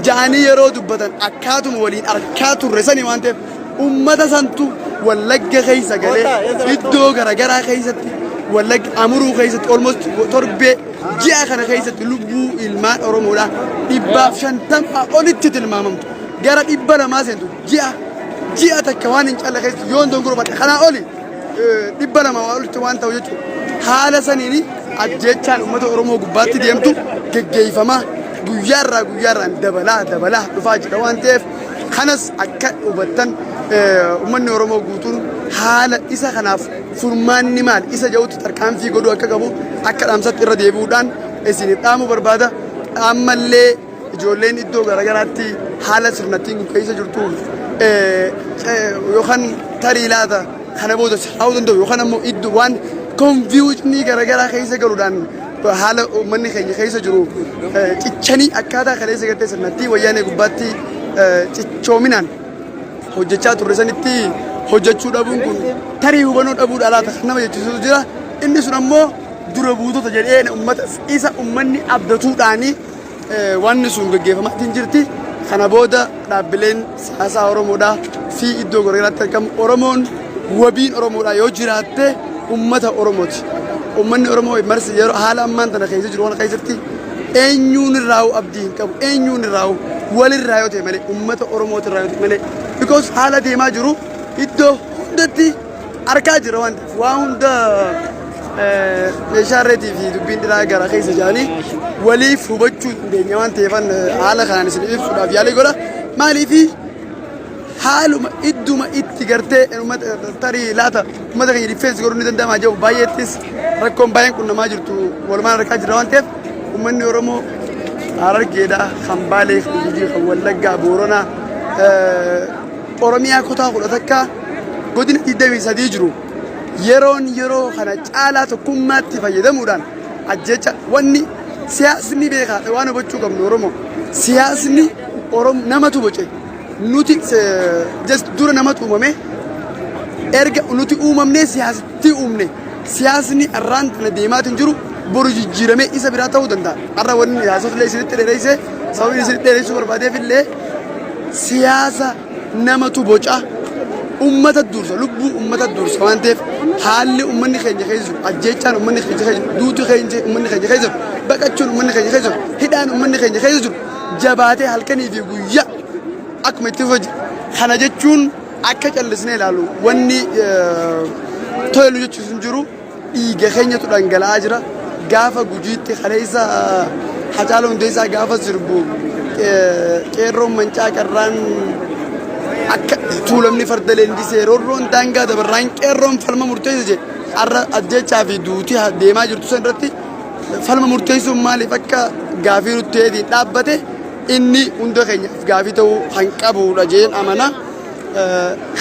jedhanii yeroo dubbatan akkaatuma waliin arkaa turre sani waan ta'eef, ummata santu Wallagga keessa galee iddoo garagaraa keessatti, Wallagga Amuruu keessatti, almost torbee ji'a kana keessatti lubbuu ilmaan Oromoodhaa 150 olitti tilmaamamtu, gara 200 seentu, ji'a takka waan hin calle keessatti, yoon dongoroo badhe kanaa oli 200 olitti waan ta'u jechuudha. Haala saniin ajjechaan uummata Oromoo gubbaatti deemtu geggeeffamaa guyyaarraa guyyaarraan dabalaa dabalaa dhufaa jira waan ta'eef, kanas akka hubattan, uummanni Oromoo guutuun haala isa kanaaf furmaanni maal isa jedhutti tarkaanfii godhuu akka qabu akka dhaamsatti irra deebi'uudhaan isiniif dhaamuu barbaada. Ammallee ijoolleen iddoo garaagaraatti haala sirnattiin kun keessa jirtu yookaan tarii laata kana booda sirraa'uu danda'u, yookaan ammoo iddoo waan confusionii garaagaraa keessa galuudhaan haala uummanni keenya keessa jiru cichanii akkaataa kaleessa gartee sirnattii wayyaanee gubbaatti cichoominaan hojjechaa turre sanitti hojjechuu dhabuun kun tarii hubannoo dhabuudha laata kan nama jechisiisu jira. Inni sun ammoo dura buutota jedhee uummata isa uummanni abdatuudhaanii wanni sun gaggeeffamaatiin jirti. Kana booda dhaabbileen siyaasaa Oromoodhaa fi iddoo garaagaraatti argamu, Oromoon wabiin Oromoodhaa yoo jiraatte uummata Oromooti. Uummanni Oromoo marsi yeroo haala ammaan tana keessa jiru kana keessatti eenyuun irraa abdii hin qabu, eenyuun irraa walirraa yoo ta'e malee, uummata Oromooti irraa yoo ta'e malee, because haala deemaa jiru iddoo hundatti argaa jira waan ta'eef, waa hunda meeshaa irreetii fi dubbiin dhiraa gara keessa jiranii waliif hubachuu dandeenya waan ta'eefan haala kanaan isin ibsuudhaaf yaalii godha. Maaliifi haaluma idduma itti gartee uummata tarii laata uummata keenya defense godhuu ni danda'ama jedhu baay'eettis rakkoon baay'een qunnamaa jirtu walumaan argaa jirra waan ta'eef, uummanni Oromoo Harargeedha, kan Baalee, kan Gujii, kan Wallaggaa, Booranaa, Oromiyaa kutaa 11 godina 23 jiru, yeroon yeroo kana caalaa tokkummaatti fayyadamuudhaan ajjecha wanni siyaasni beekaa waan hubachuu qabnu, Oromoo siyaasni Oromoo namatu boce. Nuti just dura namatu uumame. Erga nuti uumamnee siyaasatti uumne. Siyaasni arraan tana deemaatiin jiru boru jijjiiramee isa biraa ta'uu danda'a. Har'a wanni siyaasota illee isinitti dheereyse, sababni isinitti dheereessuu barbaadeef illee, siyaasa namatu boca, ummata dursa, lubbuu ummata dursa waan ta'eef, haalli ummanni keenya keessa jiru, ajjeechaan ummanni keenya keessa jiru, duuti keenya ummanni keenya keessa jiru, baqachuun ummanni keenya keessa jiru, hidhaan ummanni keenya keessa jiru jabaatee halkanii fi guyyaa akkuma itti fufa jira. Kana jechuun akka callisnee ilaalu wanni tolu jechuun hin jiru. Dhiiga keenyatu dhangala'aa jira. Gaafa Gujiitti kaleessa Hacaaluu Hundeessaa gaafa sirbu qeerroon mancaa qarraan akka tuulamni farda leenjisee roorroon daangaa dabarraan qeerroon falma murteessa jedhe. Har'a ajjechaa fi duutii deemaa jirtu san irratti falma murteessuun maaliif akka gaafii nutti ta'eetiin dhaabbate, inni hunda keenyaaf gaafii ta'uu kan qabudha jeen amana.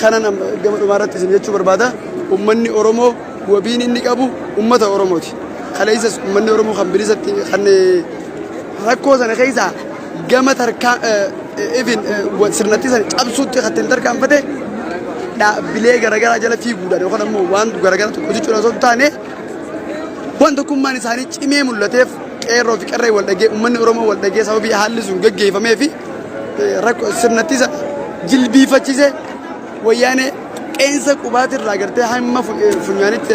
Kanan gama dhumaa irratti isin jechuu barbaada. Uummanni Oromoo wabiin inni qabu uummata Oromooti. Kaleessas uummanni Oromoo kan bilisatti kan rakkoo sana keessaa gama tarkaa even sirnatti sana cabsuutti kan ittiin tarkaanfate dhaabbilee garaagaraa jala fiiguudhaan yookaan ammoo waan garaagaraa tokko jechuudhaan osoo hin taane, waan tokkummaan isaanii cimee mul'ateef, qeerroo fi qarree wal dhagee, uummanni Oromoo wal dhagee, sababii haalli sun geggeeffamee fi rakkoo sirnatti sana jilbiifachise, wayyaanee qeensa qubaatirraa gartee hamma funyaanitti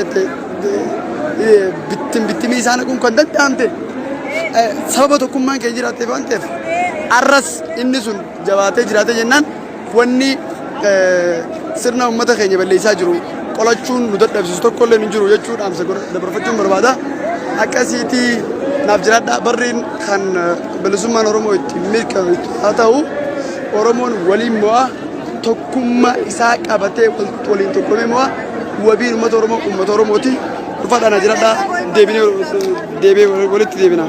bittin bittimii isaa naquun kan danda'amte sababa tokkummaan keenya jiraateef waan ta'eef, arras inni sun jabaatee jiraate jennaan wanni sirna uummata keenya balleessaa jiru qolachuun nu dadhabsiisu tokko illee hin jiru jechuu dhaamsa dabarfachuun barbaada. Akkasiitii naaf jiraadha. Barriin kan bilisummaan Oromoo itti mirkanu haa ta'u. Oromoon waliin mo'a, tokkummaa isaa qabatee waliin tokkomee mo'a. Wabiin uummata Oromoo uummata Oromooti. Dhufaadhaan jiraadha. Deebinee deebi'ee walitti deebina.